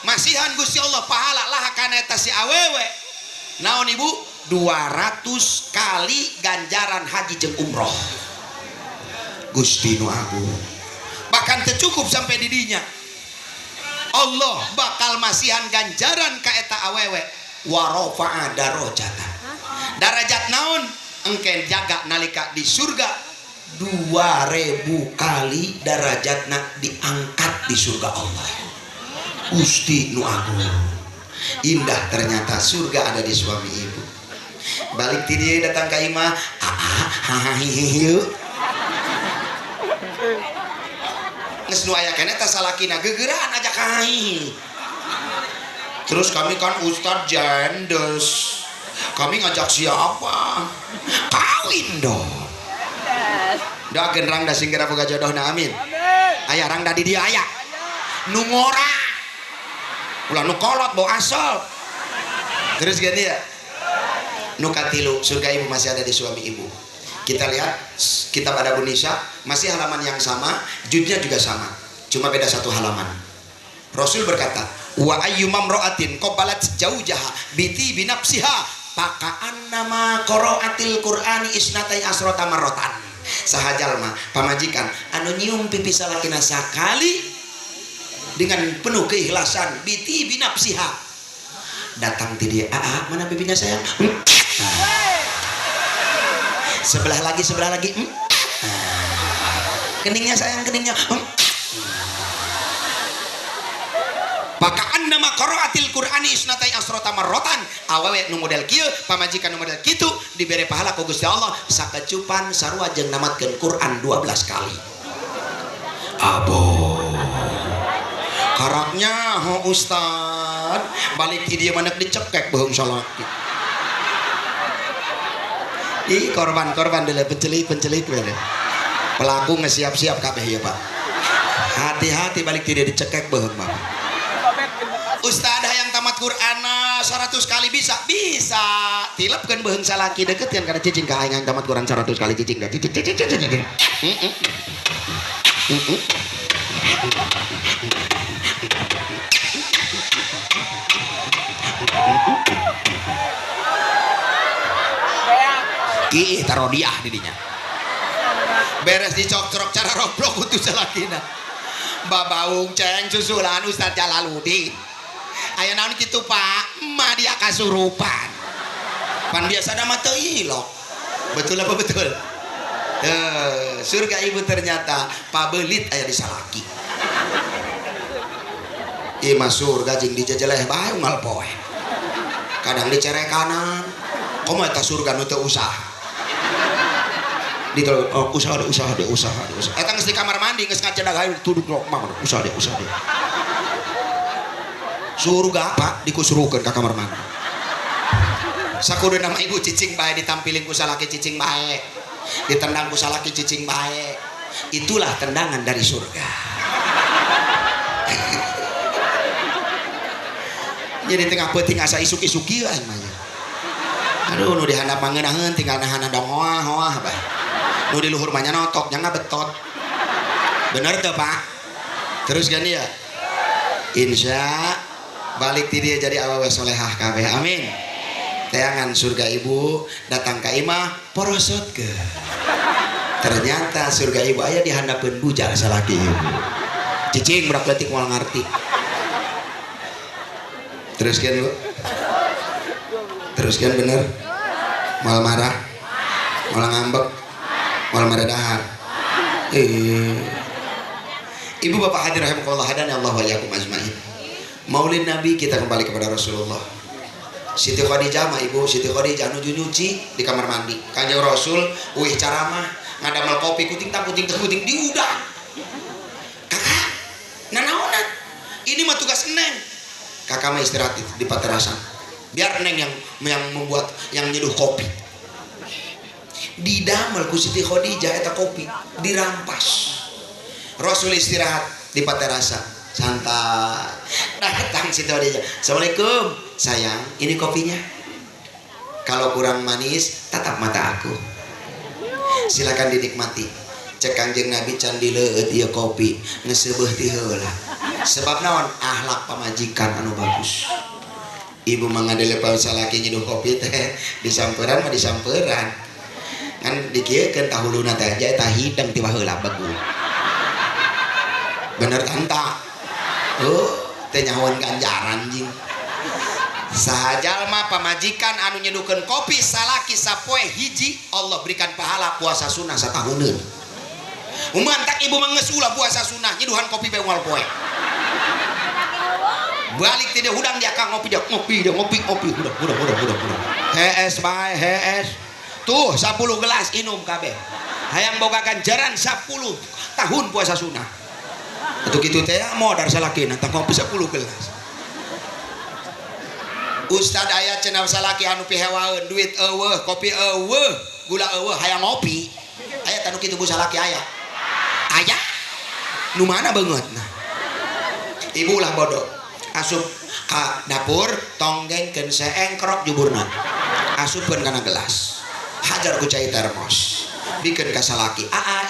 masihan Gusti Allah pahala laha kana eta si awewe. Naon ibu? 200 kali ganjaran haji jeung umroh. Gusti nu agung. Bahkan tercukup sampai didinya. Allah bakal masihan ganjaran ka eta awewe wa rafa'a darajatan. Darajat naon? Engke jaga nalika di surga 2000 kali darajatna diangkat di surga Allah. Gusti nu agung. Indah ternyata surga ada di suami ibu. Balik ti dieu datang ka imah, aa ha ha hi hi hieu. Geus nu aya keneh teh salakina geugeuran ajak ka. Terus kami kan ustad jendes. Kami ngajak siapa? Kawin dong. Doakeun rangda sing geura boga jodohna, amin. Aya rangda di dieu aya. Nu ngora. Ulah nu kolot bau asal. Terus gini ya. Nu katilu, surga ibu masih ada di suami ibu. Kita lihat kitab Adabun Nisa masih halaman yang sama, juznya juga sama, cuma beda satu halaman. Rasul berkata, wa ayyumamra'atin qabalat jaujaha biti binafsiha pakaan nama qiraatil Qur'ani isnatai asrota marrotan. Saha jalma pamajikan anu nyium pipi salakina sakali dengan penuh keikhlasan biti binafsiha. Datang ti dia, aa mana pipinya sayang? Sebelah lagi, sebelah lagi. Keningnya sayang, keningnya. Pakaan nama qiraatil Qur'ani isnatai asrota marrotan. Awewe nu model kieu, pamajikan nu model kitu dibere pahala ku Gusti Allah sakecupan sarua jeung namatkeun Quran 12 kali. Abo. Karaknya ho ustad, balik ti dieu manek dicekek beuheung salaki. Ih korban-korban dele pencelik-pencelik bere. Pelaku ngesiap-siap kabeh ya Pak. Hati-hati balik tidak dicekek beuheung Bapak. Ustaz yang tamat Quran 100 kali bisa? Bisa. Tilepkeun beuheung salaki deket kan kana cicing ka aing tamat Quran 100 kali cicing da. Cicing cicing cicing. Ih tarodiah didinya. Beres dicokcrok cara roblok utuh salakina. Babaung ceng susulan Ustaz Jalaluddin. Aya naon kitu Pak? Mah dia kasurupan. Pan biasana mah teu ilok. Betul apa betul? Tuh, surga ibu ternyata pabelit aya di salaki. Ieu mah surga jeung dijejeleh bae unggal poe. Kadang dicerekanan. Komo eta surga nu teu usaha. Ditolong, oh, usaha deh, usaha deh, usaha deh, usaha. Eta geus di kamar mandi geus ngacedag hayu tuduk rok mah usaha deh, usaha deh. Surga Pak dikusurukeun ka kamar mandi. Sakuduna mah ibu cicing bae ditampilin ku salaki cicing bae. Ditendang ku salaki cicing bae. Itulah tendangan dari surga. Jadi tengah peuting asa isuk-isuk kieu aing mah. Aduh nu dihandap mah ngeunaheun tinggal nahan dong hoah-hoah bae. Nu di luhur mah notok nya ngabetot. Bener teu Pak? Terus kan ya? Insya balik ti dia jadi awewe solehah kabeh. Amin. Teangan surga ibu datang ka imah porosot ke. Ternyata surga ibu aya di handapeun bujal salaki ibu. Cicing budak leutik moal ngarti. Terus kan Bu? Terus kan bener? Moal marah? Moal ngambek? Moal maredahar? Ibu bapak hadir rahimakumullah hadana Allah wa iyyakum ajmain. Maulid Nabi kita kembali kepada Rasulullah. Siti Khadijah mah ibu, Siti Khadijah nuju nyuci di kamar mandi. Kanjeng Rasul uih caramah ngadamel kopi kuting tak kuting tak kuting diudah. Kakak, nanaonan? Ini mah tugas Neng. Kakak mah istirahat di paterasan. Biar Neng yang membuat yang nyeduh kopi. Didamel ku Siti Khadijah eta kopi dirampas. Rasul istirahat di paterasa santai. Datang Siti Khadijah. Assalamualaikum, sayang, ini kopinya. Kalau kurang manis, tatap mata aku. Silakan dinikmati. Cek Kangjeng Nabi can dileueut ieu kopi, ngeseubeuh ti heula. Sebab naon? Akhlak pamajikan anu bagus. Ibu mah ngadele salaki nyeduh kopi teh disamperan mah disamperan. Kan dikieukeun tahuluna teh aja eta hidang ti baheula begu. Bener tanta? Oh, teh nyahoan ganjaran jing. Sahajalma pamajikan anu nyeduhkeun kopi salaki sapoe hiji, Allah berikan pahala puasa sunah satahuneun. Mantak ibu mah geus ulah puasa sunah nyeduhan kopi bae unggal poe. Balik tidak hudang dia kang ngopi dia ngopi dia ngopi ngopi udah udah udah udah udah. Hees bae hees. Tuh 10 gelas inum kabeh. Hayang boga ganjaran 10 tahun puasa sunah. Atuh kitu teh modar salaki tah ngopi 10 gelas. Ustad aya cenah salaki anu pihewaeun duit eueuh, kopi eueuh, gula eueuh hayang ngopi. Aya tanu kitu bu salaki aya. Aya? Nu mana beungeutna? Ibu lah bodoh. Asup ka dapur tonggengkeun seengkrok juburna. Asupkeun kana gelas. Hajar ku cai termos. Bikeun ka salaki. Aa